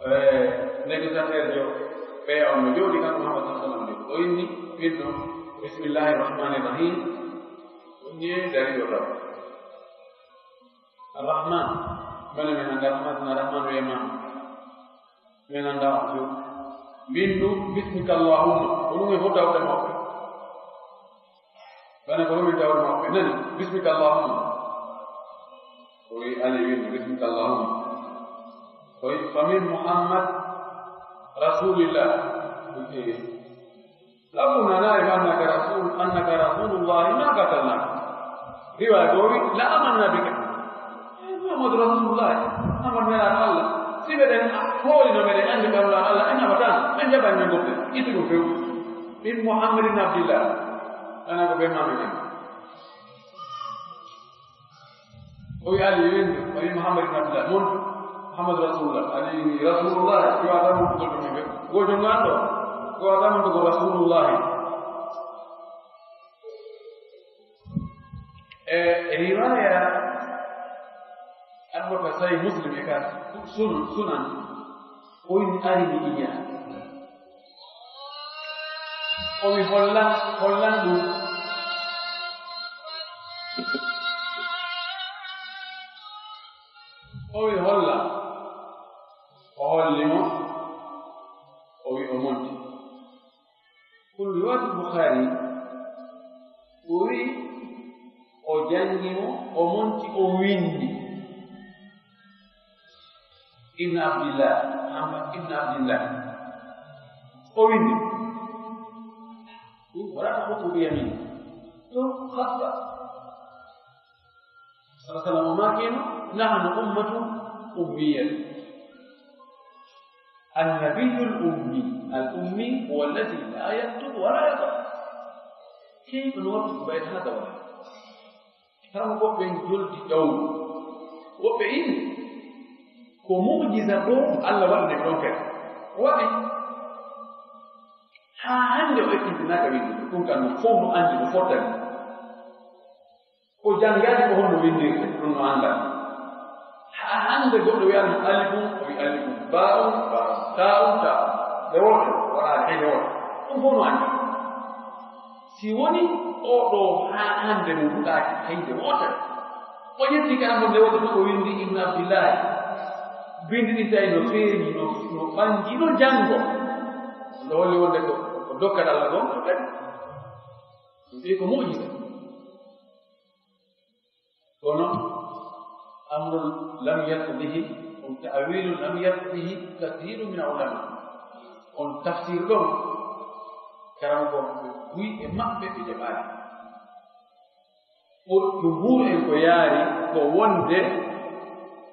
eh, négociateur jo, ɓeya on no jooɗi kan Muhammad sallallahu alaihi wasallam. O inni, winndo, "Bismillahir Rahmanir Rahim." O ñeewi dari o taw. Ar-Rahman, mene men annda Rahman, sina Rahman wiye ma. Men annda on few. Winndu, "Bismika Allahumma." Ko ɗum e fof tawde mawɓe. Bana ko ɗum en tawde maɓɓe nani, "Bismika Allahumma." O wi Ali winndi, "Bismika Allahumma." O wi, "Fa min Muhammad Rasulillah." O wi, "Law kunna na'rifu annaka rasul, annaka Rasulullah ma qatalnaka." Riwaya goo wi, "La amanna bika." Muhammadu Rasulullah, Muhammadu nelaaɗo Allah. Si meɗen hoolino meɗen anndi ko Allah, Allah en abadan, ɓe jaɓan men gomɗen. Itti ɗum few. Min Muhammad ibn Abdillah. Ana ko ɓe maami men. O wi Ali winndi, o wi Muhammad ibn Abdillah. Mon, Muhammadu Rasulullah. Ali Rasulullah, si wata mon ko ɗum ɓe. Gojo ngan ɗo. Ko wata mon ko Rasulullah. E riwaya arɗo ka Sahih Muslim e ka sun-, Sunan, o inni ari mi iya. O wi hollan, hollan ɗum. O wi hollan. O holli mo. O wi o monti. Ko riwayat Bukhari, o wi o janngi mo, o monti, o winndi. Ibn Abdillah, Muhammad ibn Abdillah. O winndi. Ɗum wala taxutu bi yamin. To xatta. Sallallahu alaihi wasallam, ma kino, nahnu ummatun ummiyya. النبي الأمي. الأمي هو الذي لا يكتب ولا يقرأ. كيف نوفق بين هذا وهذا؟ Tan woɓɓe en joldi ɗawru. Woɓɓe ini ko mu'jiza goo Allah waɗani ɓe ɗon kadi. Waɗi haa hannde o ekkintinaaka winndi. Ɗum kan no fof no anndi no fottani. O janngaani ko honno winndirte, ɗum no anndaa. Haa hannde goɗɗo wiyan mo alifun, o wi alifun, baa'un, baa'un, taa'un, taa'un. Nde wootere, waɗaani hay nde wootere. Ɗum fof no anndi. Si woni oo ɗoo haa hannde mo huɗaaki hay nde wootere. O ƴetti ka mo nde wootere o winndi Ibn Abdillahi. Binndi ɗin tawi no feeñi, no, no ɓanngi, no janngo. No holli wonde ko, ko dokkal Allah ɗon, ko kadi. Ɗum ɓe ko mu'jiza. Kono amrun lam yaqdihi, on ta'wilun lam yaqdihi kathiru min ulama. On tafsir ɗon, karamoko buy e maɓɓe ɓe jaɓaali. Pour jumhur en ko yaari ko wonde,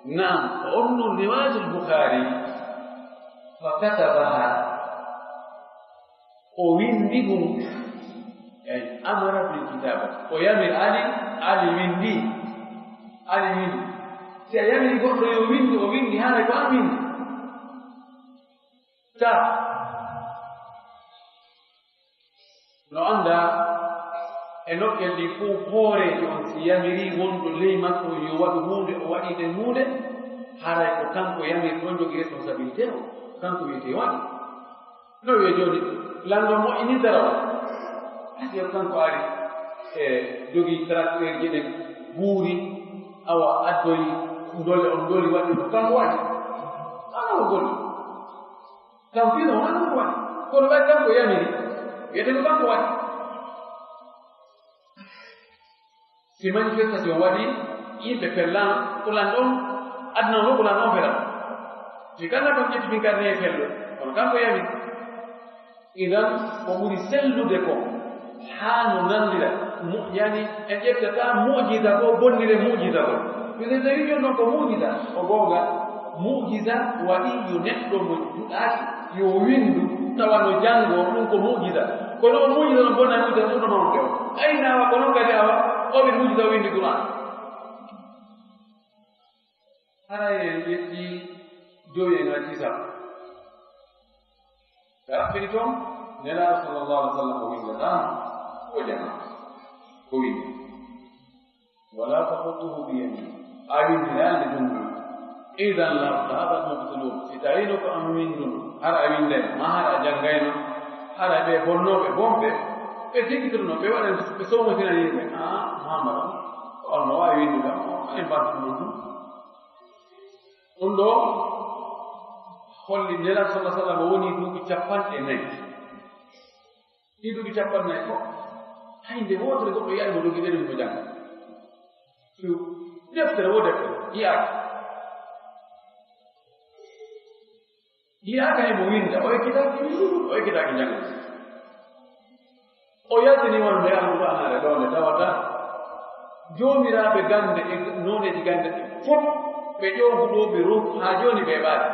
naam, on no riwayat al-Bukhari, fa katabaha. O winndi ɗum, e amara bil kitaba. O yamiri Ali, Ali winndi. Ali winndi. Si a yamiri goɗɗo yo winndu, o winndi, haray ko an winndi. Ta. No anndaa e nokkel ɗi fof hooreejo on, si yamiri wonɗo ley makko yo waɗu huunde, o waɗi nden huunde, haray ko kanko yamiri ɗon, jogii responsabilité o, kanko wiyetee waɗi. No wiya jooni, lanɗo moƴƴini darawa. Asi kanko ari e jogii tracteur ji ɗen guuri, awa addoyi ndole on ndoli waɗi ko kanko waɗi. Ala ko golli. Kanko wino wona ko waɗi. Kono ɓay kanko yamiri, wiyete ko kanko waɗi. Si manifestation waɗi, yimɓe pellan, ko lanɗo on. Aduna o fof ko lan on felan. Si kala kon ƴetti min kadi ne fello. Kono kanko yami. Idan ko ɓuri sellude ko haa no nanndira mu-, yani en ƴettata mu'jiza ko bonnire mu'jiza ko. Ɓe tawi ɗon noon ko mu'jiza, ko goonga. Mu'jiza waɗi yo neɗɗo mo juɗaaki yo winndu tawa no janngoo, ɗum ko mu'jiza. Kono o mu'jiza no bonna mu'jiza ɗum no mawnude o. Ay naawa ko noon kadi awa o wi mu'jiza o winndi Qur'an. Hara en ƴetti jowi en acci sappo. Ɓe raɓɓini toon, Nelaaɗo sallallahu alaihi wasallam o winndataano, o jama. Ko winndi. Wala taxutuhu bi yamin. A winndiraande junngo. Idan lartaba al-mubtilun. Si tawiino ko an winndun, hara a winnday, ma hara a janngayno, hara ɓe bonnooɓe, bonɓe, ɓe tikkitono, ɓe waɗan, ɓe sowmotina yimɓe. Ah, Muhammad, on no waawi winndude, on en mbantu ɗum. Ɗum ɗo holli Nelaaɗo sallallahu alaihi wasallam woni duuɓi capanɗe nayi. Ɗi duuɓi capanɗe nayi fof, hay nde wootere goɗɗo yiyaani mo dogi ɗeɗum mo jannga. Ɗum deftere wo deftere, yiyaaka. Yiyaaka himo winnda, o ekkitaaki winndude, o ekkitaaki janngude. O yaltini wonde Alqur'aanaare ɗo nde tawata joomiraaɓe gannde e nooneeji gannde ɗe fof, ɓe ƴoogu ɗo, ɓe ronku, haa jooni ɓe ɓaade.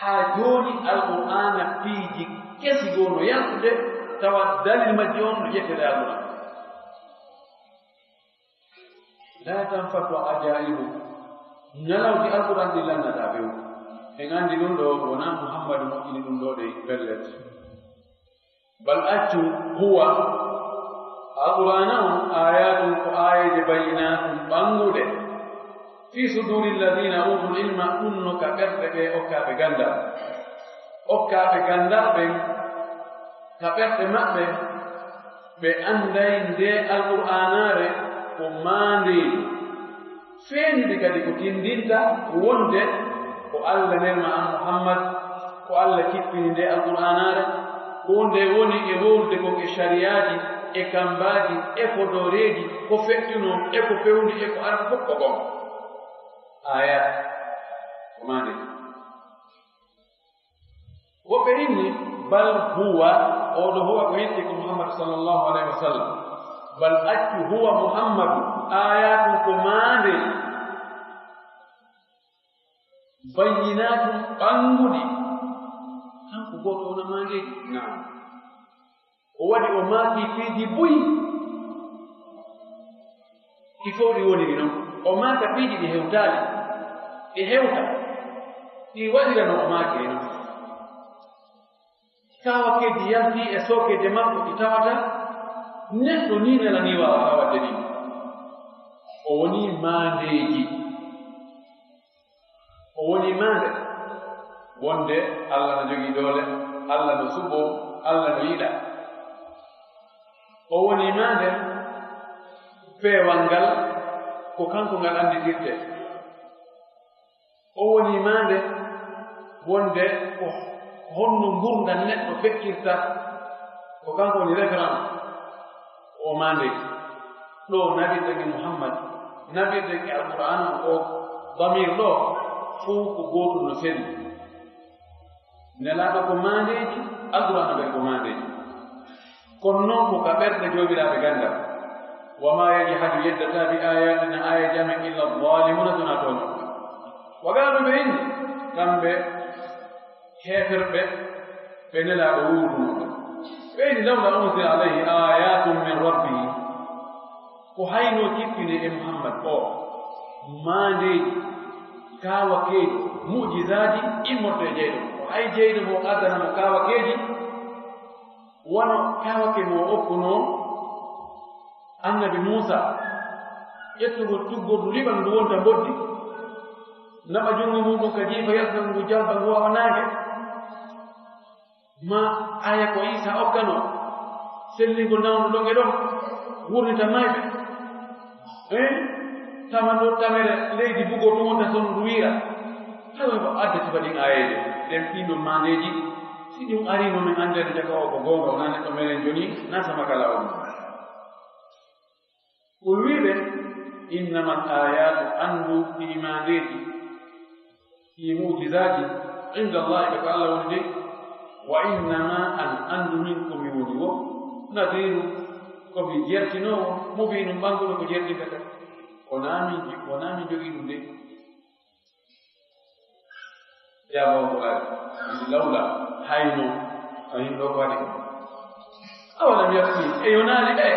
Haa jooni Alqur'aana piiji kesi goo no yaltude, tawa dalil majji on no ƴettede Alqur'aana. La tanfaddu ajaibu. Ñalawji Alqur'aan ɗi lannataa few. En anndi ɗum ɗo, wonaa Muhammadu moƴƴini ɗum ɗo de, pellet. Bal accu, huwa, Alqur'aana on, ayatun ko aayeeje bayyinatun ɓannguɗe. Fi suduri alladhina utul ilma, ɗum no ka ɓerɗe ɓe okkaaɓe ganndal. Okkaaɓe ganndal ɓen, ka ɓerɗe maɓɓe, ɓe annday ndee Alqur'aanaare ko maandeeji. Feenude kadi ko tinndinta wonde ko Alla nelma an Muhammad, ko Alla kippini nde Alqur'aanaare, ko nde woni e wowlude kon e sariyaaji, e kammbaaji, e fodooreeji, ko feƴƴunoo, e ko fewni, e ko arata fof ko goonga. Ayat, ko maandeeji. Woɓɓe inni, bal huwa, oo ɗo huwa ko yinti ko Muhammad sallallahu alaihi wasallam. Bal accu huwa Muhammadu, ayatun ko maande, bayyinatun ɓannguɗi. Kanko gooto wona maandeeji. Naam. O waɗi, o maaki piiji buy. Ɗi fof ɗi woniri noon. O maaka piiji ɗi hewtaali. Ɗi hewta. Ɗi waɗira no o maaki e noon. Kaawakeeji yalti e sookeeje makko ɗi tawata neɗɗo ni nela ni waawata waɗde ɗi. O woni maandeeji. O woni maande wonde Alla no jogii doole, Alla no suɓoo, Alla no yiɗa. O woni maande peewal ngal ko kanko ngal annditirte. O woni maande wonde ko honno ngurndan neɗɗo feƴƴirta, ko kanko woni référence. O maande ɗo nabirɗen e Muhammad, nabirɗen e Alqur'aana o, damir ɗo fof ko gootum no selli. Nelaaɗo ko maandeeji, Alqur'aana ɓen ko maandeeji. Kono noon ko ka ɓerɗe joomiraaɓe ganndal. Wa ma yajhadu, yeddata, bi ayatina, aayeeji amen, illa zalimuna, sona tooñooɓe. Wa qaalu, ɓe inni, kamɓe heeferɓe, ɓe Nelaaɗo wuurunooɓe. Ɓe inni, lawla unzila alayhi ayatun min rabbihi. Ko hayno kippine e Muhammad o maandeeji, kaawakeeji, mu'jizaaji immorde e jeyɗo mo. Ko hay jeyɗo mo addana mo kaawakeeji, wano kaawake mo o okkunoo Annabi Muusa, ƴettugol tuggordu liɓal ndu wonta mboddi, naɓa junngo mum ɗum ka jiifa yaltina ngu jalba ngu wawa naange. Ma aya ko Iisa okkanoo, sellingol nawndo ɗon e ɗon, wurnita mayɓe. Eh? Tama ɗo tamere leydi bugoo ɗum wonta toon ndu wiira. Tawa ko adda sifa ɗin aayeeje, ɗen ɗin ɗon maandeeji, si ɗum arii no min anndere jaka o ko goonga, wonaa neɗɗo meren joni, na sama kala on. Ko wiiɓe, innamal ayatu, anndu ɗi maandeeji, Ɗi mu'jizaaji inda Allahi, ko Allah woni de. Wa innama an, anndu min ko mi woni wo, nadiru, ko mi jertinoowo, mubinu, ɓannguɗo ko jertinta ka. Ko naa min, ko naa min jogii ɗum de. Jaaboowo ko ari, lawla, hayno, ko yimɓe o ko waɗi ko. Awalam yakfi, e yonaali ɓe,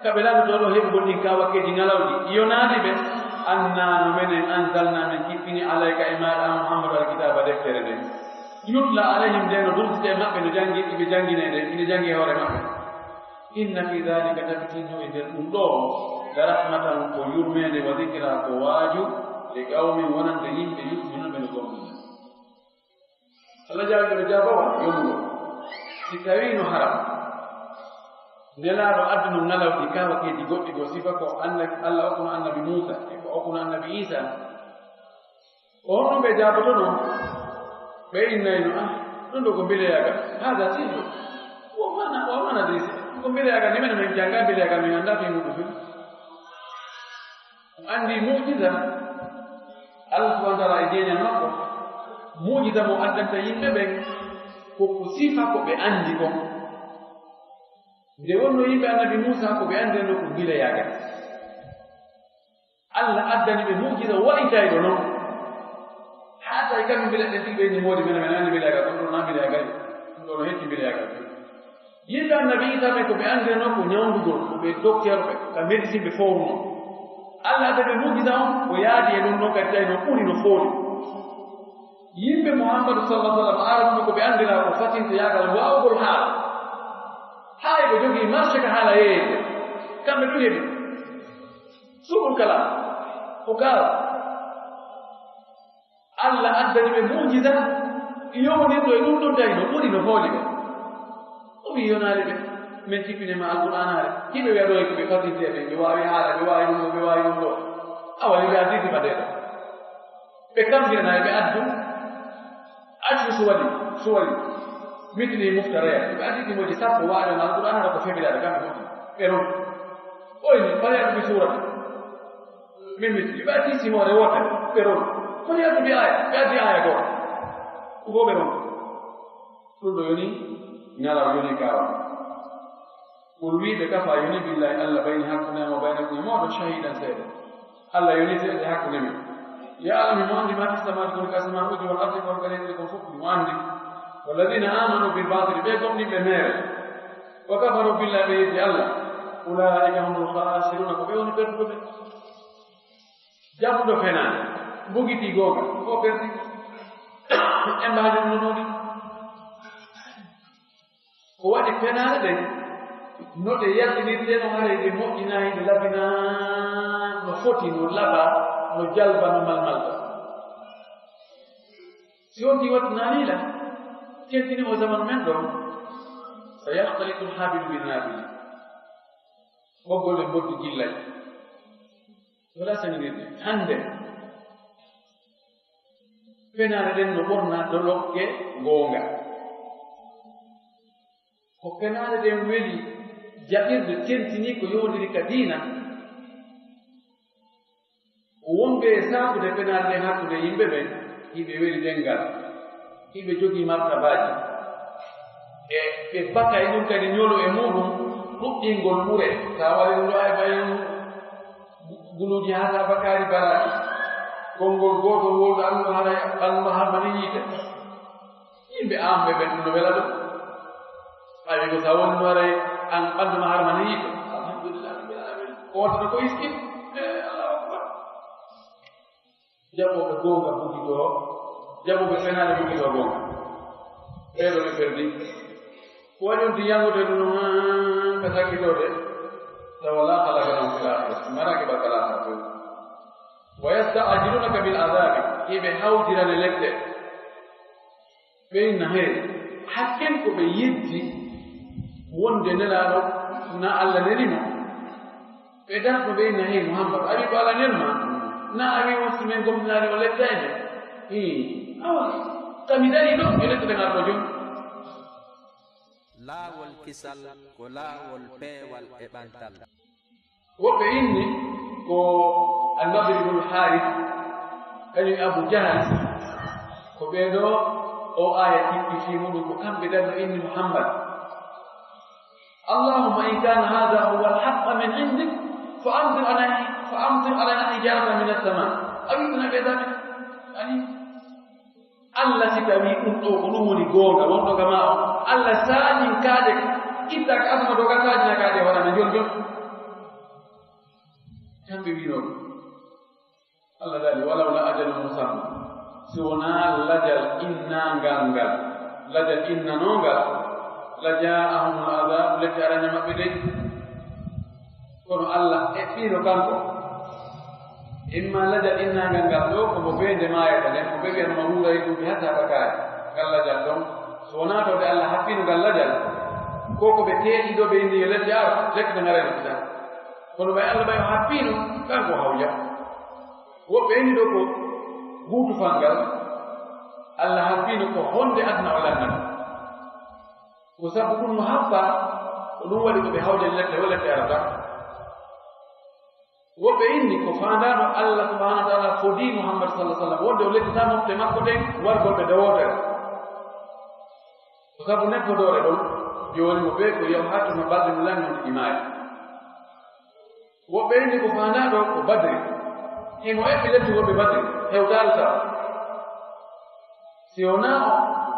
ka ɓe lanndotoo ɗo heɓugol ɗin kawakeeji ŋalawɗi, yonaali ɓe, anna no menen anzalna, men kippini, alayka e maaɗa, an Muhammadu, alkitaaba, deftere nden. Yutla alayhim, nde no durtite e maɓɓe, no janngi, iɓe janngine nde, ine janngi e hoore maɓɓe. Inna fi dhalika, tabitinno e nder ɗum ɗo, la rahmatan, ko yurmeende, wa dhikra, ko waaju, li qawmin, wonande yimɓe, yu'minuna, ɓe no gomɗina. Allah jaabi ɓe, jaabawol yonugol. Si tawiino hara Nelaaɗo adduno ŋalawdi kawakeeji goɗɗi, ko sifa ko annabi, Allah okkuno annabi Muusa, e ko okkuno annabi Iisa, ko honno ɓe jaabotonoo? Ɓe innayno, ah, ɗum ɗo ko mbileyaagal. Hada sihru. Wo mana, wo mana de si. Ko mbileyaagal, ni men, men jannga mbileyaagal, min annda fii muɗum fii. Anndi mu'jiza, Allah subhanahu wa ta'ala e jeeñal makko, mu'jiza mo addanta yimɓe ɓen, ko ko sifa ko ɓe anndi kon. Nde wonno yimɓe annabi Muusa, ko ɓe anndi no ko mbileyaagal. Allah addani ɓe mu'jiza wa'itayɗo non. Haa tawi kamɓe mbila ɓe tigi ɓe inni moodi mena, mena anndi mbileyaagal, ɗum ɗo na mbileyaagal, ɗum ɗo no hecci mbileyaagal. Yimɓe annabi Iisa ɓe, ko ɓe anndirnoo ko ñawndugol, ko ɓe docteur ɓe, ka médecine ɓe fowrunoo. Allah adda ɓe mu'jiza on, ko yaadi e ɗum ɗon kadi tawi no ɓuri no fooli. Yimɓe Muhammadu sallallahu alaihi wasallam, Aarabuɓe, ko ɓe anndiraa ko fatinteyaagal, waawugol haala. Haa e ɓe jogii marché ka haala yeeyete. Kamɓe ɗum heɓi. Suɓol kala. Ko kala. Allah addani ɓe mu'jiza, yowninɗo e ɗum ɗon tawi no ɓuri no hooli ɓe. O wi yonaali ɓe, men tippine ma Alqur'aanaare. Hiɓe wi'a ɗo e ko ɓe fatinteeɓe, ɓe waawi haala, ɓe waawi ɗum ɗo, ɓe waawi ɗum ɗo. Awa, yo ɓe addi sifa nde ɗo. Ɓe kammbirana, ɓe addu. Accu suwali, suwali. Mitini muftaraya. Ɓe addi ɗi moji sappo, waawi ɗon Alqur'aanaare ko febilaaɗe, kamɓe moƴƴi. Ɓe ɗon. Oyni, faya ɗum suurata. Min mi, ɓe addi simoore wootere, ɓe roni. Ko yaltu bi aya, ɓe addi aya gooto. Ko ɓe roni. Ɗum ɗo yoni ñalaw, yoni kaawa. Qul, wi'e ɓe, kafa, yoni, billahi, Allah, bayni, hakkunde am, wa baynakum, e mooɗon, shahidan, seede. Allah yoni seede hakkunde men. Ya'lamu, mo anndi, ma fi samawati, ko woni ka asamaan uji, wal ardi, ko woni ka lesdi, ko fof mo anndi. Walladina amanu bil batili, ɓe gomɗinɓe meere. Wa kafaru billahi, ɓe yeddi Allah. Ulaika humul khasiruna, ko ɓe woni perduɓe. Jaɓuɗo fenaande, mbugitii goonga, ko perdi. En mbaadi ɗum no moodi. Ko waɗi fenaande ɗen, no ɗe yaltinirtee, no haray ɗe moƴƴinaay, ɗe labinaa, no foti, no laba, no jalba, no malmalba. Si on ɗi waɗtinaani la, tentini o zaman men ɗon, sa yaxtalitul habilu bin naabili. Ɓoggol e mboddi gillay. Wala sañinirde. Hannde, fenaande ɗen no ɓorna dolokke goonga. Ko fenaande ɗen weli jaɓirde, tentini ko yowondiri ka diina. Wonɓe e saabude fenaande ɗen hakkunde yimɓe ɓen, hiɓe weli ɗenngal, hiɓe jogii martabaaji. E ɓe baka e ɗum kadi ñolo e muɗum, ɗuɗɗingol ɓure. Sa waɗi ɗum ɗo, ay, ɓay guluuji haa sa bakaari balaaɗi. Konngol gootol wowluɗo annduɗo haray ɓanndu ma harmani yiite. Yimɓe am ɓe ɓen no wela ɗum. Ay, ko sa woni no waray an ɓanndu ma harmani yiite. Alhamdulillah rabbil alamin. Ko wonta ko iskin. Eh, Allahu akbar. Jaɓooɓe goonga bugitoo, jaɓooɓe fenaande bugitoo goonga. Ɓee ɗoo ɓe perdi. Ko waɗi on ti yanngude ɗum noon ka sakkitoode, tawa laa khalaqa lahum fil akhirah, maraaki barka laakhara few. Wa yasta'jilunaka bil adhabi, hiɓe hawjirane lette. Ɓe inna, hee, hakken ko ɓe yeddi wonde Nelaaɗo, na Alla neli mo. Ɓe darto ɓe inna, hee, Muhammad, a wi ko Alla nel ma? Na a wi on si men gomɗinaali o lettay men? Hii, awa, ka mi darii ɗo, mi lettude ngal ɗo jom. Laawol kisal ko laawol peewal e ɓantal. Woɓɓe inni ko An-Nadr ibn Haris, kañum e Abu Jahal, Ko ɓee ɗoo o aaya tippi fii muɗum, ko kamɓe darno inni Muhammad. Allahumma in kana hadha huwa al-haqqa min indik, fa amtir alayna, fa amtir alayna hijaratan min as-sama, aw i'tina bi adhabin alim. Allah, si tawii ɗum ɗoo ko ɗum woni goonga wonɗo ka maa on, Allah saanin kaaƴe, itta ka asama doga saanin kaaƴe, waɗana njoljol. Kamɓe wiinoo ɗum. Allah daali, "Walawla ajalun musamma." Si wonaa lajal innaangal ngal, lajal innanoongal, la jaa'ahumul adaabu, lette arana maɓɓe dey. Kono Allah eɓɓiino kanko. Imma lajal innaangal ngal ɗoo, ko mo beende maayata nden, mo ɓe wiyata ma wuuray ɗum, ɓe hatta ka kaari. Ngal lajal ɗon, so wonaa tawde Allah haɓɓiino ngal lajal, ko ko ɓe teeɗi ɗoo, ɓe inni yo lette ar, lette ɗe ngaray no tan. Kono ɓay Allah ɓay o haɓɓiino, kanko hawja. Woɓɓe inni ɗoo ko buutu fangal, Allah haɓɓiino ko honde aduna o lannata. Ko sabu ɗum no haɓɓa, ko ɗum waɗi ko ɓe hawjani lette o lette arata. Woɓɓe inni ko faandaano Allah subhanahu wa ta'ala fodii Muhammad sallallahu alaihi wasallam, wonde o lettita mofte makko ɗen wargol ɓe dewootere. Ko sabu nebbodoore ɗon, jooni mo ɓe ko yo hattuma balɗe no lanni on imaani. Woɓɓe inni ko faanaaɗo ko Badri. Himo eɓɓi lettugol ɓe Badri, hewtaali taw. Si wonaa o,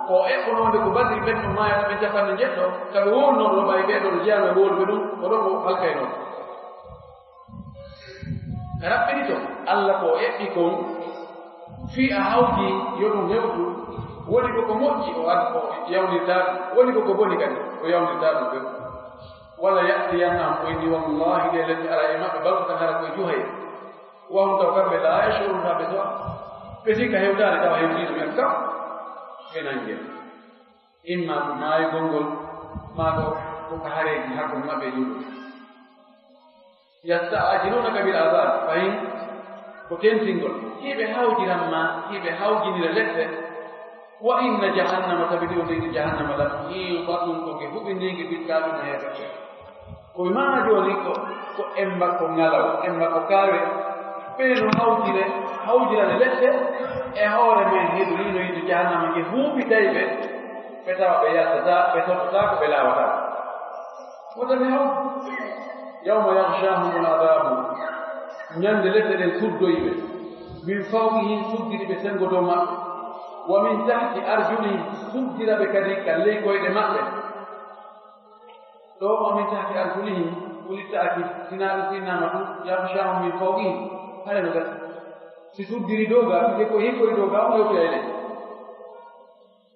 ko eɓɓunoonde ko Badri ɓen no maayata ɓen capanɗe njeɗɗo, ka ɓe wowlunoo ɗoo, ɓay ɓee ɗoo no jeyaa e wowluɓe ɗum, ko ɗon o halkaynoo. Ka raɓɓinito, Allah ko o eɓɓi kon, fii a hawji yo ɗum hewtu, woni ko ko moƴƴi o ad-, o yawnirtaa ɗum, woni ko ko boni kadi o yawnirtaa ɗum ɓen. Wala ya'tiyannahum, o inni, wallahi, ɗee lette ara e maɓɓe, baghtatan, hara ko e juhayee. Wa hum, taw kamɓe, laa yash'uruun, haa ɓe suwa. Ɓe sikka hewtaani, tawa hewtii ɗum en kam, ɓe nangee. Imma ko maayugol ngol, maa ko, ko ka hareeji hakkunde maɓɓe e juulɓe. Yasta'jilunaka bil adhab, fahin ko tentingol. Hiɓe hawjiran ma, hiɓe hawjinira lette. Wa inna jahannama, tabiɗi o leydi jahannama la muhitatun, ko nge huɓindiinge bil kaafiriina, heeferɓe. Ko maana jooni ko, ko emba ko ngalaw, emba ko kaawe. Ɓe no hawjire, hawjirane lette e hoore men, heɗoriino yiite jahannama nge huuɓitay ɓe, ɓe tawa ɓe yaltataa, ɓe sottotaako, ɓe laawataa. Wota mi haw. Yawma yaghshahumul adhabu. Ñande lette ɗen suddoy ɓe. Min fawqihim, suddiri ɓe senngo dow maɓɓe. Wa min tahti arjulihim, suddira ɓe kadi ka ley koyɗe maɓɓe. Ɗoo wa min tahti arjulihim, woni ta'kid, sinaa ɗum sinnaama ɗum, yaghshahum min fawqihim. Hare no gasa. Si suddiri dow ga, ɓe ko hikkoy dow ga, o hewtoyay ley.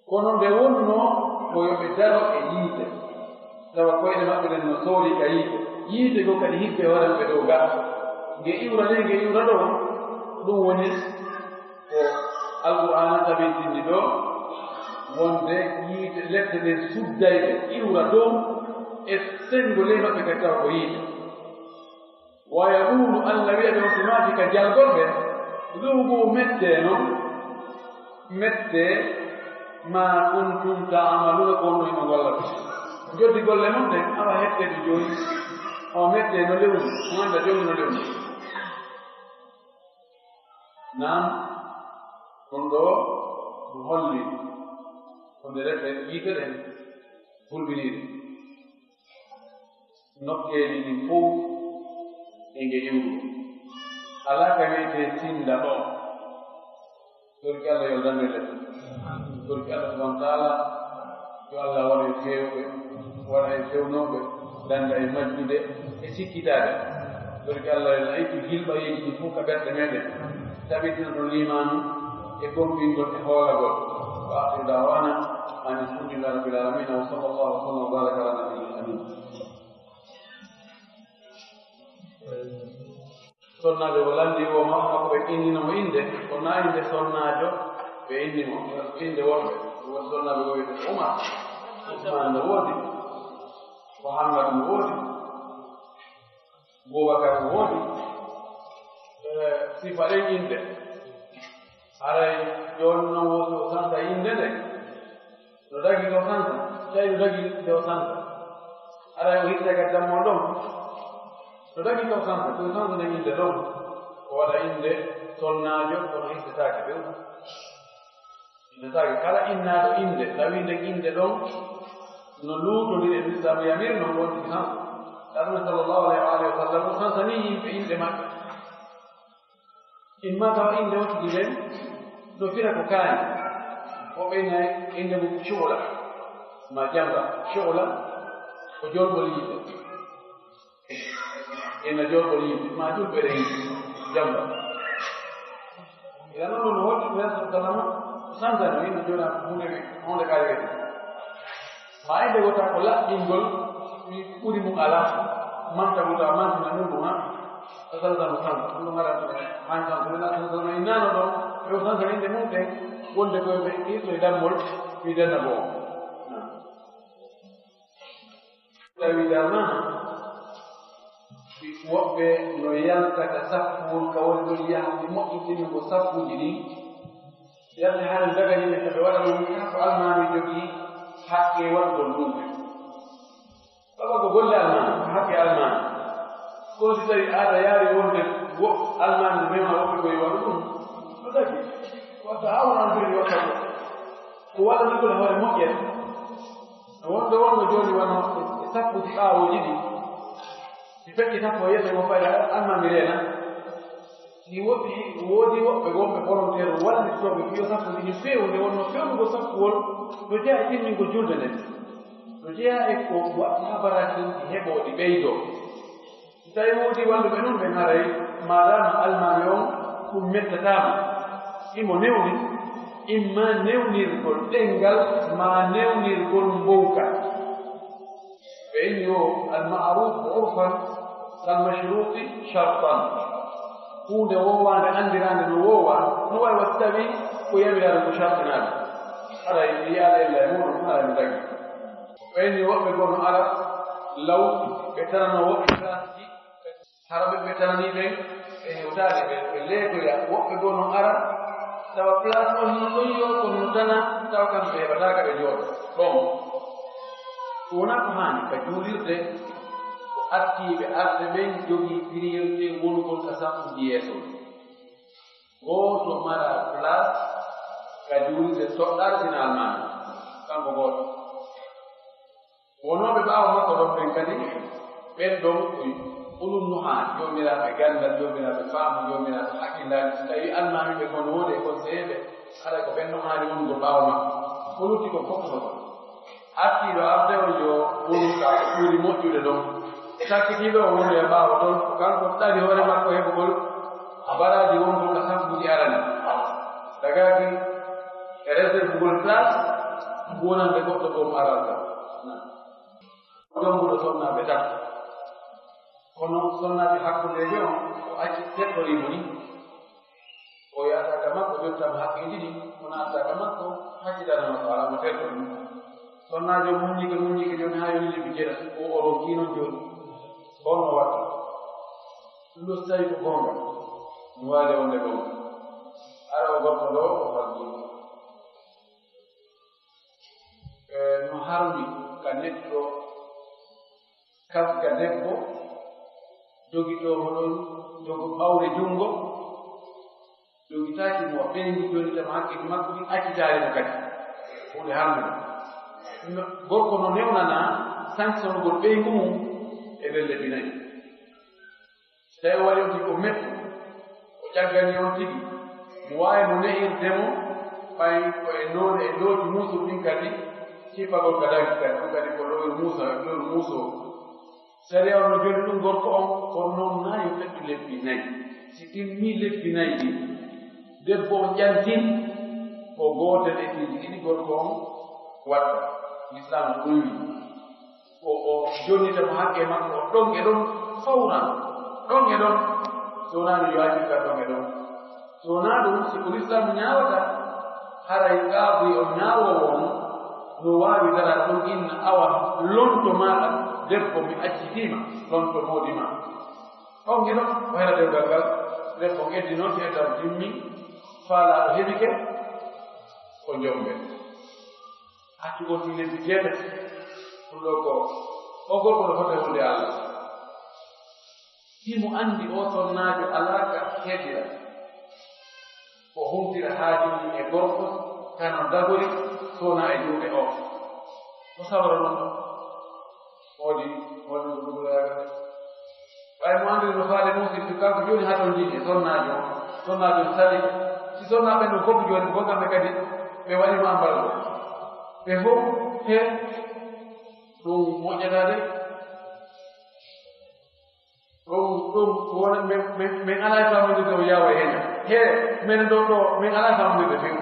Kono nde wonnoo ko yo ɓe daro e yiite, tawa koyɗe maɓɓe ɗen no soori ka yiite, yiite goo kadi hibbe hoore maɓɓe dow ga, nge iwra ley, nge iwra ɗoo, ɗum woni ko Alqur'aana tabintini ɗoo, wonde yiite, lette ɗen sudday ɓe, iwra dow e senngo ley maɓɓe kadi tawa ko yiite. Wa yaqulu, Allah wi'a ɓe on timaati ka jalgol ɓe, dhuqu, mettee non, mettee, ma kuntum ta'maluna, ko on no himo golla ɗum. Joddi golle mon ɗen, awa hettee ɗum jooni, awa mettee no lewni, on annda jooni no lewni. Naam, ɗum ɗoo ɗum holli ko nde rewɓe yiite ɗen hulɓiniiɗe. Nokkeeli ɗin fow e nge iwri. Alaa ka wi'etee tinda ɗoo. Torki Allah yo dande lette. Torki Allah subhanahu wa ta'ala, yo Allah waɗa en feewɓe, waɗa en fewnooɓe, danda e majjude e sikkitaade. Torki Allah yo ittu hilɓayeeji ɗin fow ka ɓerɗe meɗen. Tabitina ɗon liimaanu e gompingol e hoolagol. Wa akhiru da'wana anil hamdulillahi rabbil alamin. Wa sallallahu wa sallam wa baraka ala nabiyyil amin. Sonnaajo o lanndii o, ma ko ɓe innino mo innde, ko naa innde sonnaajo ɓe inni mo, innde woɗɓe. Woni sonnaajo o wiyetee Umar, Usmaan no woodi, Muhammad no woodi, Bubakar no woodi. Eh, sifa ɗen innde. Haray jooni non, wo si o sansa innde nde, no dagi nde o sansa, tawi no dagi nde o sansa. Haray o hittay ka dammol ɗon, no dagi nde o sansa, ko o sansa nden innde ɗon, o waɗa innde sonnaajo, kono hittetaake few. Nde tawi kala innaaɗo innde, tawi nden innde ɗon no luutondiri e Lislaamu, yamiri non wonti han. Ɗaɗum sallallahu alayhi wa alihi wa sallam o sansani yimɓe innde maɓɓe. Imma tawa innde on tigi nden no fira ko kaani. Woɓɓe inna innde mum Cuula ma Jamba. Cuula ko jolɓol yiite. Ina jolɓol yiite, ma julɓere yiite, Jamba. Ina noon no wonti ko Yeesu salama o sansani, ina jooɗa ko huunde wi-, huunde kaari wiyete. Ma innde wota ko laɓɓingol, mi ɓuri mum alaa. Manta wota mantina ɗum ɗum, ha? O sansano sansa, ɗum ɗum ara, han sansa, ina sansa, ina nano ɗon, ɓe o sansa innde mum ɗen, wonde koye ɓe irto e dammol, mi denna boo. Tawi dama, woɓɓe no yalta ka saffuwol ka woni ɗon yaha, ɓe moƴƴintingo saffuuji ɗin. Yalta hara daga yimɓe, ɓe waɗa ɗum, haa ko almaami jogii haqqe waɗugol ɗum. Baba ko golle almaami, ko haqqe almaami. Kono si tawi aada yaari wonde wo almaami no mema woɓɓe koye waɗu ɗum, no dagi. Wata haa wona on joni watta ko. Ko waɗanagol hoore moƴƴere. No wonde wonno jooni wano e sappo ɗi ɓaawooji ɗi. Mi feƴƴi sappo yeeso mo fayda almaami reena. Ɗi woɗɗi, woodi woɓɓe wonɓe volontaire wallitooɓe fiyo sappo ɗi feewnde wonno fewnugo sappuwol no jeyaa e timmingo julde nden. No jeyaa e ko waɗi habaraji ɗin ɗi heɓoo ɗi ɓeydoo. Si tawi woodi walluɓe non ɓen haray, maadaama almaami on ɗum mettataama, imo newni, imma newnirgol ɗenngal, maa newnirgol mbowka. Ɓe inni o, al-ma'rufu urfan kal mashruti shartan. Huunde woowaande anndiraande no woowaa, no waawi waɗi tawi ko yamiraade ko shartinaade. Haray mi yiyaali ella e muuɗum, haray mi dagi. Ɓayni woɓɓe goo no ara law, ɓe tanano woɓɓe gaasji, hara ɓe, ɓe tananii ɓen ɓe hewtaade, ɓe, ɓe leegoya. Woɓɓe goo no ara tawa place on no ɗon yoo, kono no tana, tawa kamɓe ɓe heɓataa ka ɓe jooɗo ɗon. Ko wonaa ko haani ka juulirde, ko artiiɓe arɓe ɓen jogii priorité wonugol ka saffuuji yeeso. Gooto mara place ka juulirde toɗɗaade sina almaami, kanko gooto. Wonooɓe ɓaawo makko ɗon ɓen kadi, ɓen ɗon ko ulul nuhaa, joomiraaɓe ganndal, joomiraaɓe faamu, joomiraaɓe hakkillaaji. Si tawii almaami ɓe kono woni e kon seeɓe, haray ko ɓen ɗon haani wonugol ɓaawo makko. Ko lutti kon fof ko ɗon. Artiiɗo arde on yo wonu ka ko ɓuri moƴƴude ɗon. Sakkitiiɗo on wonu e ɓaawo ton, ko kanko ɗaɗi hoore makko heɓugol baraaji wonugol ka saffuuji arani. Dagaaki e réservugol place, wonande goɗɗo goo mo arata. Jombuɗo sonnaaɓe tan. Kono sonnaaɓe hakkundeejo on, o acci teɗɗorii mo ni. O yahata ka makko, jottama haqqeeji ɗin, o naatata ka makko, haccitanama ko alaa mo terɗo ɗum. Sonnaajo muññike, muññike jooni haa yoni lebbi jeetati, o, o ronkii non jooni. On no watta. Ɗum ɗo so tawi ko goonga, mi waali wonde goonga. Ara o gorko ɗo, o faggi. E, no harmi ka neɗɗo kasga debbo, jogitoo mo ɗon, jogo ɓawre junngo, jogitaaki mo ɓeyngu, jogita mo haqqeeji makko ɗin, accitaali mo kadi. Huunde harmude. No, gorko no newnanaa sanksonugol ɓeyngu mum e nder lebbi nayi. Si tawii o waɗi on tigi ko mettu, o ƴagganii on tigi, mo waawi mo ne'irde mo, ɓay ko e noone e looji muusuɗi ɗin kadi, cippagol ka danki kadi, ɗum kadi ko loowi muusa, loowi muuso. Sariya on no jonni ɗum gorko on, kono noon naa yo ɓettu lebbi nayi. Si timmii lebbi nayi ɗin, debbo on ƴantin, ko gootel e piiji ɗiɗi gorko on waɗta. Lislaam ɗum wi. O, o jonnita mo haqqe makko, o ɗon e ɗon fawran, ɗon e ɗon. So wonaa ɗum, yo accir ka ɗon e ɗon. So wonaa ɗum, si ko Lislaam ñaawata, haray qaabi o ñaawoowo on no waawi dara ɗum, inna awa lonto maaɗa debbo mi accitii ma, lonto moodi ma. Ɗon e ɗon, o hera dewgal ngal, debbo on eddi noon, si eddam timmi, faalaaɗo heɓike, ko jombe. Accu o tigi lebbi jeetati, ɗum ɗo ko o gorko no foti e wonde Allah. Himo anndi o sonnaajo alaa ka heedira. O huntira haaju mum e gorko, Kano dagori sona e juuɗe o. Ko sabara non ɗon? Woodi, woodi ko ɗum yaga. Ɓay mo anndi no faale Muusi, to kanko jooni haa ton jiiɗi, sonnaajo, sonnaajo sali. Si sonnaaɓe no fof jooni, ko kamɓe kadi ɓe waɗi ma mballo. Ɓe fof he ɗum moƴƴataade. Ɗum, ɗum wona min, min, min alaa e faamnude ko yaawa heen. He, min ɗo, ɗo, min alaa e faamnude few.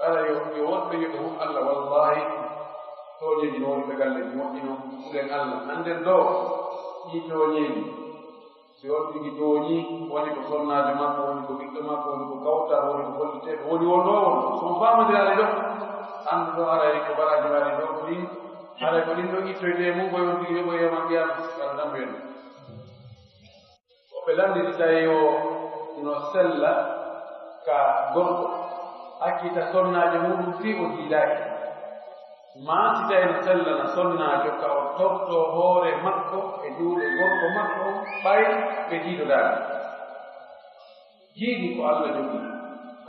Ala yo, yo woɗɓe yo ɓe hul Allah, wallahi, tooñeeji no woni ɓe galleeji moƴƴi noon, hulen Allah. Annden ɗo, ɗi tooñeeji. Si on tigi tooñi, woni ko sonnaajo makko, woni ko ɓiɗɗo makko, woni ko kawtal, woni ko holliteeɓe, woni won ɗo won. So on faamondiraali ɗo, anndu ɗo haray ko baraaji mbaɗi ɗo, ko ɗin, haray ko ɗin ɗo ittoytee mum, ko yon tigi yoɓoy yawmal qiyaama, Allah dambu en. Ko ɓe lanndiri tawi o no sella ka gorko, accita sonnaajo muɗum fii o jiidaaki. Maa si tawi no sella na sonnaajo ka o tortoo hoore makko e juuɗe gorko makko on, ɓay ɓe jiidodaali. Jiidi ko Allah jogii.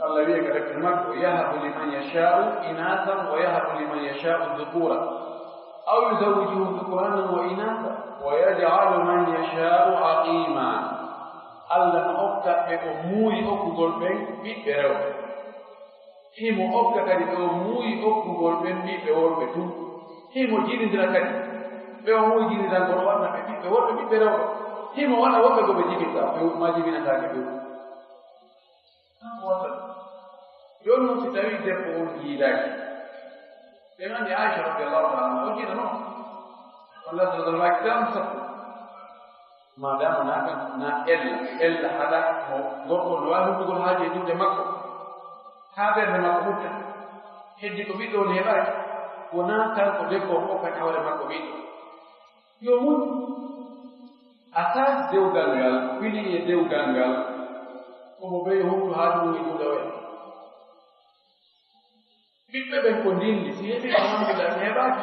Allah wi'i ka defte makko, "Yahabu liman yasha'u inathan wa yahabu liman yasha'u dhukura. Aw yuzawwijuhum dhukranan wa inatha wa yaj'alu man yasha'u aqima." Allah no okka ɓe o muuyi okkugol ɓen ɓiɓɓe rewɓe. Himo okka kadi ɓe o muuyi okkugol ɓen ɓiɓɓe worɓe tun. Himo jibindira kadi ɓe o muuyi jibindirangol o waɗna ɓe ɓiɓɓe worɓe, ɓiɓɓe rewɓe. Himo waɗa woɓɓe ko ɓe jibinta, ɓe ma jibinataake ɓe. Kanko waɗata ɗum. Jooni noon, si tawii debbo on jiidaaki, en anndi Aisha radiyallahu ta'ala anha, o jiida noon. Walla sallallahu alaihi wasallam, sappo. Maadaama na kan, na ella, ella haɗa mo gorko no waawi huɓɓugol haaje e juuɗe makko, haa ɓernde makko ɓutta. Heddi ko ɓiɗɗo on heɓaaki, wonaa kanko debbo on okkata hoore makko ɓiɗɗo. Yo muñ. Asaas dewgal ngal, piliye dewgal ngal, ko mo ɓeyo huɓɓu haa ɗum e juuɗe oya. Ɓiɓɓe ɓen ko ndinndi, si heɓii, alhamdulillah, si heɓaaki,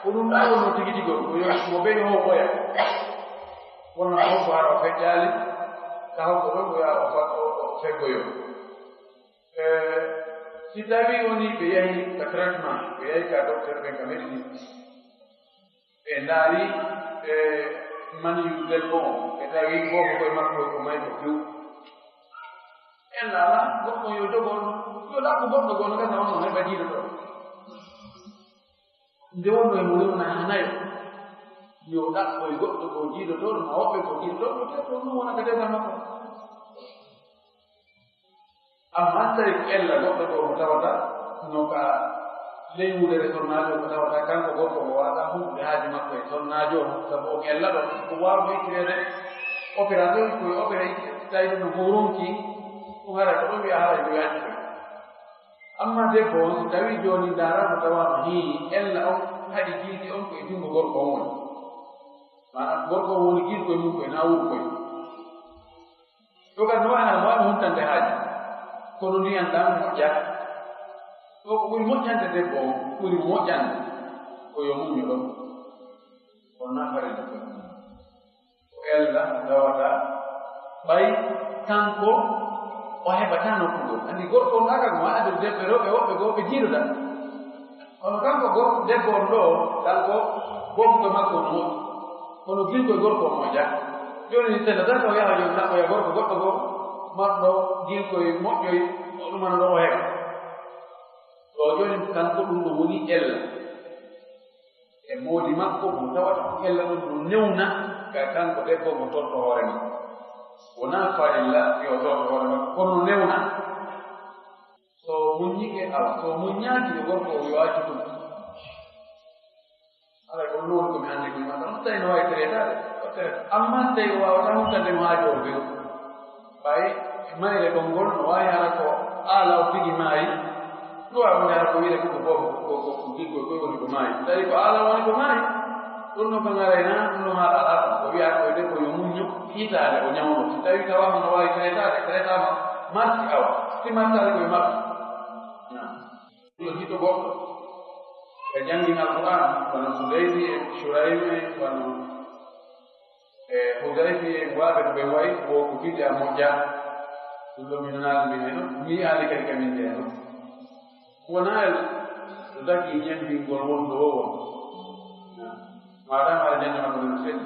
ko ɗum ɗaa wonno tigi tigi on, ko yo mo ɓeyo o oya. Wonno ko hokko hara o feƴƴaali, ka hokko ɗon ko yaa o fa-, o, o feggoyo. E, si tawii woni ɓe yahi ka traitement, ɓe yahi ka docteur ɓen ka médecine, ɓe ndaari, ɓe mani debbo on, ɓe tawi boobo koye makko ko may ko few. En laala, goɗɗo yo jogo on, yo ɗaɓɓu goɗɗo goo no gasa on no heɓa jiido ɗo. Nde wonno e mo rewna hanayo, yo ɗaɓɓoy goɗɗo goo jiido ɗo, ma woɓɓe goo jiido ɗo, ɗo ɗum wona ka dewgal makko. Amma si tawi ko ella goɗɗo goo mo tawata, no ka ley wulere sonnaajo ko tawata, kanko gorko o waawataa huɓɓude haaji makko e sonnaajo on, sabu on ella ɗon, ko waawno ittireede opération, ko opéré itte, si tawi ɗum no fof ronki, ɗum haray ko ɗon wiya haray ko yaaji ɗum. Amma debbo on, si tawi jooni ndaaraama tawaama hii ella on haɗi jiidi on ko e junngo gorko on woni. Maanaam gorko on woni jiidukoy mum koy, naa wuurukoy. Ɗo kadi no waɗa, no waɗa huntande haaji. Kono ndiyan ɗan moƴƴa. Ɗo ko ɓuri moƴƴande debbo on, ɓuri moƴƴande ko yo muñño ɗon. Kono naa farilla ko ɗum. Ko ella tawata ɓay kanko o heɓataa nokkugol. Anndi gorko on ɗaka ko waɗa debbe rewɓe woɓɓe goo ɓe jiidoda. Kono kanko gorko, debbo on ɗo, kanko bonko makko no moƴƴi. Kono gilkoy gorko on moƴƴa. Jooni ni tella tan taw yaha jooni naɓɓoya gorko goɗɗo goo, marɗo gilkoy moƴƴoy, o ɗumana ɗo o heɓa. Ɗo jooni kanko ɗum ɗo woni ella. E moodi makko mo tawata ko ella ɗon no newna ka kanko debbo mo torto hoore makko. Wonaa farilla yo torto hoore makko, kono no newna. So muññike awa, so muññaaki yo gorko o yo accu ɗum. Haray ko noon ko mi anndi ko mi waɗata. Ɗum tawi no waawi traitaade, o traita. Amma so tawi o waawataa huntande mo haaju o few. Ɓay mayre konngol no waawi hara ko aala o tigi maayi. No waawi wonde hara ko wiyde ko ko boobo, ko, ko, ko gilgol koy woni ko maayi. So tawi ko aala woni ko maayi, ɗum ɗon ko ngaray na, ɗum ɗon haala alaa ɗon. Ko wiyaa ko e debbo yo muñño hitaande o ñawno. So tawi tawaama no waawi traitaade, traitaama, marti awa. Si martaali ko e marti. Naam. Ɗum hito goɗɗo. Ɓe janngina Alqur'aan, wano Hudayfi en, Shurayhu en, wano, e, Hudayfi en, waaɓe no ɓe wayi, wo ko bid'a moƴƴa. Ɗum ɗo mi nanaali min heno, mi yi'aali kadi ka min nde heno. Wonaa no dagi ñemmbingol wonɗo o won. Maadaama aɗa ñande makko ɗum seeɗa,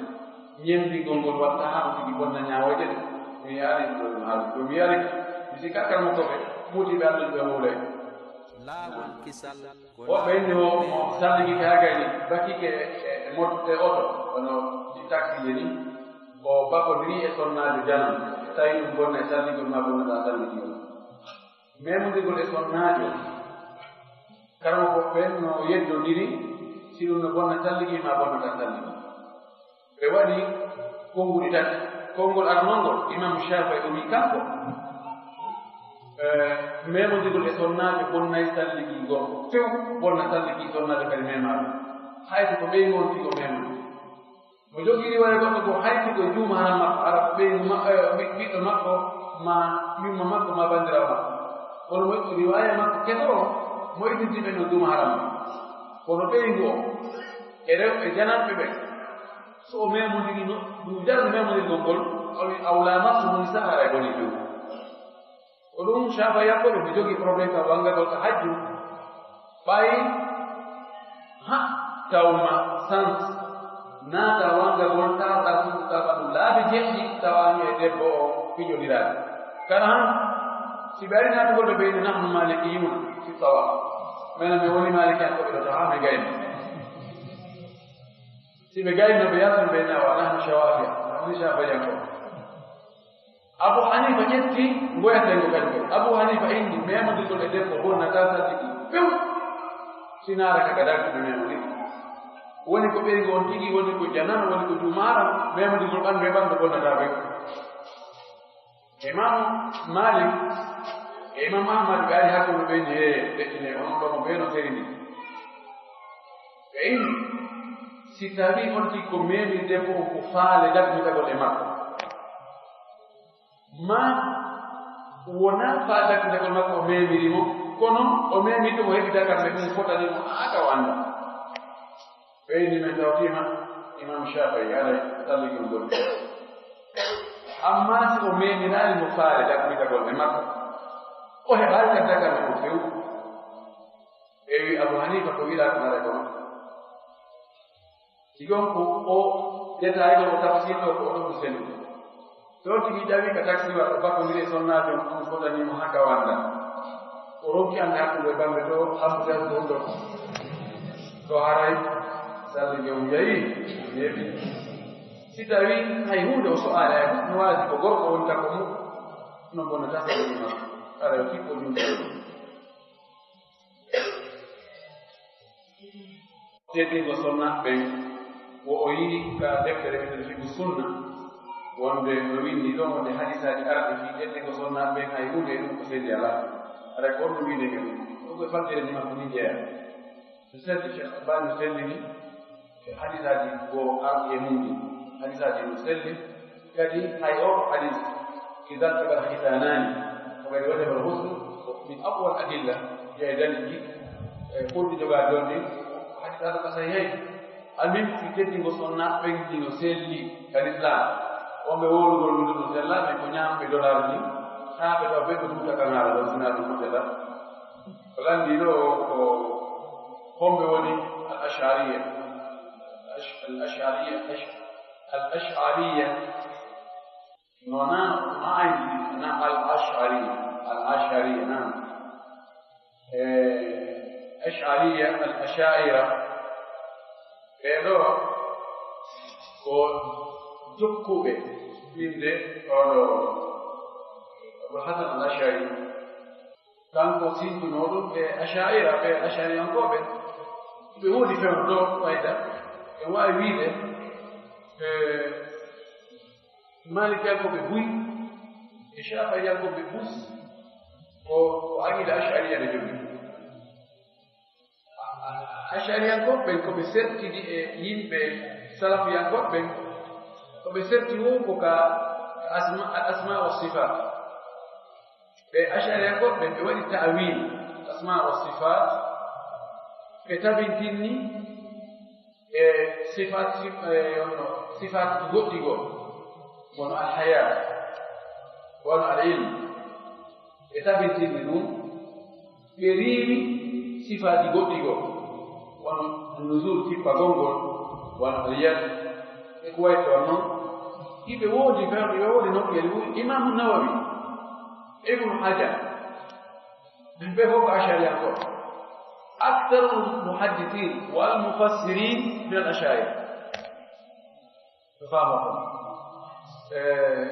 ñemmbingol ngol watta haa o tigi bonna ñaawooje ɗe. Mi yaari ɗum haala. Ɗum mi yaari mi sikka kala mo koɓe muuti ɓe anndude ɓe wowlay. Laawol kisal. Woɓɓe inni o, o salligi kaagay ni, bakike e, e mot-, e oto, kono ɗi taxi je ni, o bakondiri e sonnaajo janan, tawi ɗum bonna e salligol ma bonnata salligi o. Memondirgol e sonnaajo, karamoko ɓen no yeddondiri, si ɗum no bonna salligi ma bonnata salligi. Ɓe waɗi konguɗi tati. Konngol arnongol, Imam Shafii o wi kanko, eh, memondirgol e sonnaajo bonnay salligi gorko. Few bonna salligi sonnaajo kadi memaɗo. Hay so ko ɓeyngu on tigi o memondi. Mo jogii riwaaya goɗɗo ko hay si ko juuma haram makko, hara ko ɓeyngu ma-, eh, ɓi-, ɓiɗɗo makko, ma yumma makko, ma banndiraawo makko. Kono mo riwaaya makko keso o, mo itinti ɓen no juuma haram makko. Kono ɓeyngu o, e rewɓe jananɓe ɓen, so o memondirino, ɗum jarno memondirgol ngol, o wi, "Aw laamastu mo nisaa haray woni few." Ko ɗum Shaafi'iyyankooɓe ɓe jogii problème ka wangagol ka hajju. Ɓay ha tawma sans naata wangagol tawa ɗa suudu ka ɓandu laabi jeɗɗi tawa mi e debbo o piƴodiraade. Kala han si ɓe ari naatugol ɓe ɓeyni nahnu malikiyuna fi tawaf. Menen mi woni malikiyankooɓe ɗo tawa mi gayno. Si ɓe gayno ɓe yaltan ɓe nawa nahnu shawafiya, woni Shaafi'iyyankooɓe. Abu Hanifa ƴetti ngoyatengo kadi kadi. Abu Hanifa inni memondirgol e debbo bonnata salligi few. Sinaara ka gadaki ɓe memondiri. Woni ko ɓeygu on tigi, woni ko janano, woni ko jumaara, memondirgol ɓandu e ɓandu bonnata few. Imam Malik e Imam Ahmad ɓe ari hakkunde ɓe ni, "He, ɓettine on ɗo mo ɓe no terindi." Ɓe inni, si tawi on tigi ko memi debbo on ko faale dakmitagol e makko. Ma wona faa dakmitagol makko o memiri mo, kono o memi ɗum o heɓi dakam ɓe ɗum fotani mo haa ka o annda. Ɓeyni men tawtiima Imam Shaafi'i haray salligi on boni. Amma si o memiraali mo faale dakmitagol e makko, o heɓaali ka dakam ɓe ɗum few. Ɓe wi Abu Hanifa ko wiɗa ko haray kono. Si ɗon ko o détail ɗo o tafsir ɗo ko oɗon ko sellude. So on tigi ƴawi ka taxi waɗa o bakondiri e sonnaajo on, on fotani mo haa ka wannda. O ronki annde hakkunde e bamɓe to hambude ko ɗum ɗo. To haray salligi on yayi, yeeɓi. Si tawi hay huunde o so'aali hay no waaji ko gorko woni takko mum, non bonnata salligi makko. Haray o kippo ɗum ɗo. Teddingo sonnaaɓe ɓen, wo o yi'i ka deftere wi'etee Fiqhu Sunna, wonde no winndi ɗon wonde hadisaaji arɗi fii teddingo sonnaaɓe ɓen, hay huunde e ɗum ko selli alaa. Haray ko honno wi'ude nge ɗum? Ɗum ko e faggude ni makko ni jeyaa. So selli, Cheikh Albani sellini, e hadisaaji ko arɗi e mum ɗin. Hadisaaji no selli, kadi hay oo hadis, "Idaa taqal khitaanaani faqad wajabal ghuslu", ko min aqwal adilla, jeyaa e dalilji, e ɓurɗi jogaade ɗon ɗin, ko hadisaaji ka sahihayn. Almuhim, si teddingo sonnaaɓe ɓen ɗi no selli ka lislaam. Wonɓe wowlugol min ɗum no sella, mais ko ñaamɓe dollar ɗin, haa ɓe tawa ɓe ko duuta kan haala ɗon, sinaa ɗum ko sella. Ko lanndii ɗoo ko homɓe woni al-Ash'ariyya? Al-Ash-, al-Ash'ariyya, Ash-, al-Ash'ariyya. No, na, na, na al-Ash'ariyya, al-Ash'ariyya, na. Eh, Ash'ariyya, al-Asha'ira. Ɓee ɗoo ko jokkuɓe innde oɗo Abul Hasan al-Ash'ari. Kanko sinndunoo ɗum e Asha'ira, ɓe Ash'ariyankooɓe, ɓe woodi fewndo ɗo fayda. E waawi wiide, e Maalikiyankooɓe buy, e Shaafi'iyankooɓe bus, ko, ko aqida Ash'ariya ɓe jogii. Ash'ariyankooɓe ɓen ko ɓe sertidi e yimɓe salafiyankooɓe ɓen, ko ɓe serti woo ko ka asma, al asma wa sifaat. Ɓe Ash'ariyankooɓe ɓen, ɓe waɗi ta'wil asma wa sifaat, ɓe tabintinni e sifaat, sif-, e, ono, sifaat goɗɗi goo, wano al hayaat, wano al ilm. Ɓe tabintinni ɗum, ɓe riiwi sifaaji goɗɗi goo, wano nuzul, siffa gonngol, wano al yad, e ko wayi ɗon non. Hiɓe woodi, hiɓe woodi nokkuyel, Imaamu Nawawi, Ibnu Hajar, ɓe fof ko Ash'ariyankooɓe. Aktharul muhaddisin wal mufassirin min al Ash'ari. Ɓe faama ko. Eh,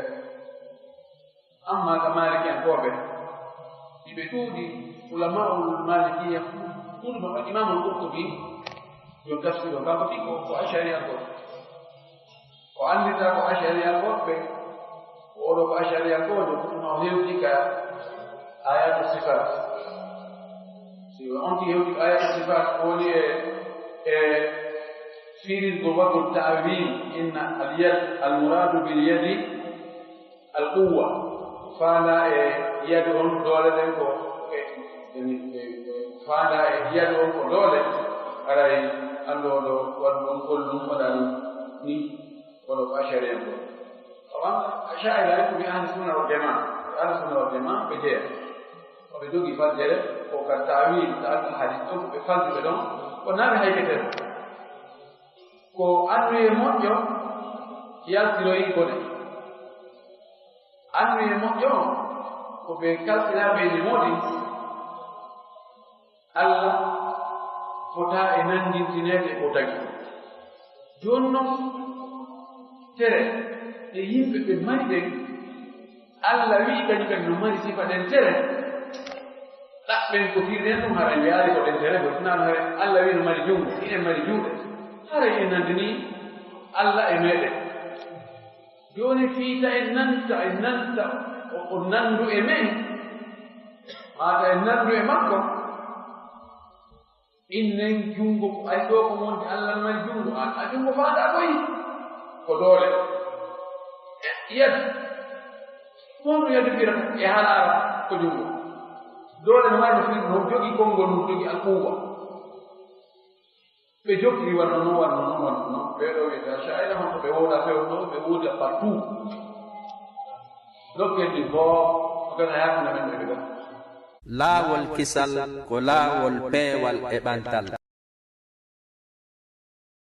amma ka Maalikiyankooɓe, hiɓe ɗuuɗi, ulamaa'ul Maalikiya, ɗuuɗi maɓɓe, Imaamul Qurtubi, yo tafsir o, kanko tigi ko, ko Ash'ariyankooɓe. O anndita ko Ash'ariyankooɓe, ko oɗo ko Ash'ariyankoojo, kono o hewti ka ayatu sifat. Si o onti hewti ko ayatu sifat, ko woni e, e firirgol waɗgol ta'wil, inna al yad, al muradu bil yadi al quwwa. Faanda e yadu on doole ɗen ko, e, e, e, e, faanda e yadu on ko doole, haray anndo ɗo waɗu on gollum waɗa ɗum ni, kono ko Ash'ariyankooɓe. Awa, Ash'ari en ko mi ahli sunna wal jamaa. Ahli sunna wal jamaa ɓe jeya. Ko ɓe jogi fajjere, ko ka ta'wil, ta'wil hadis ɗon, ko ɓe falduɓe ɗon, ko naɓe hayketere. Ko annuye moƴƴo yaltiroyi bone. Annuye moƴƴo ko ɓe kalfinaa ɓe ni moodi. Alla fotaa e nanndintineede e ko tagi. Jooni non, tere ɗe yimɓe ɓe mari ɗen, Alla wi'i kañum kadi no mari sifa ɗen tere. Ɗaɓɓen ko firden ɗum, haray yaari ko ɗen tere, ko sinaa haray Alla wi'i no mari junngo, hiɗen mari juuɗe. Haray en nanndini Alla e meɗen. Jooni fii ta en nanta, en nanta, o, o nanndu e men, maa ta en nanndu e makko, innen junngo ko ay ɗo ko wonde Alla no mari junngo, a, a junngo faandaa koy ko doole. E, yadu. Honno yadu firata e halaara ko junngo? Doole no mari no firi, no jogi konngol mum, jogi al quwwa. Ɓe jokki wanno non, wanno non, wanno non. Ɓee ɗoo wi'ata Asha'ira, honto ɓe wooda fewndo, ɓe wooda partout. Nokkeeji fof, ko gasa hakkunde men ɓe ɓe ɗon. Laawol kisal ko laawol peewal e ɓantal.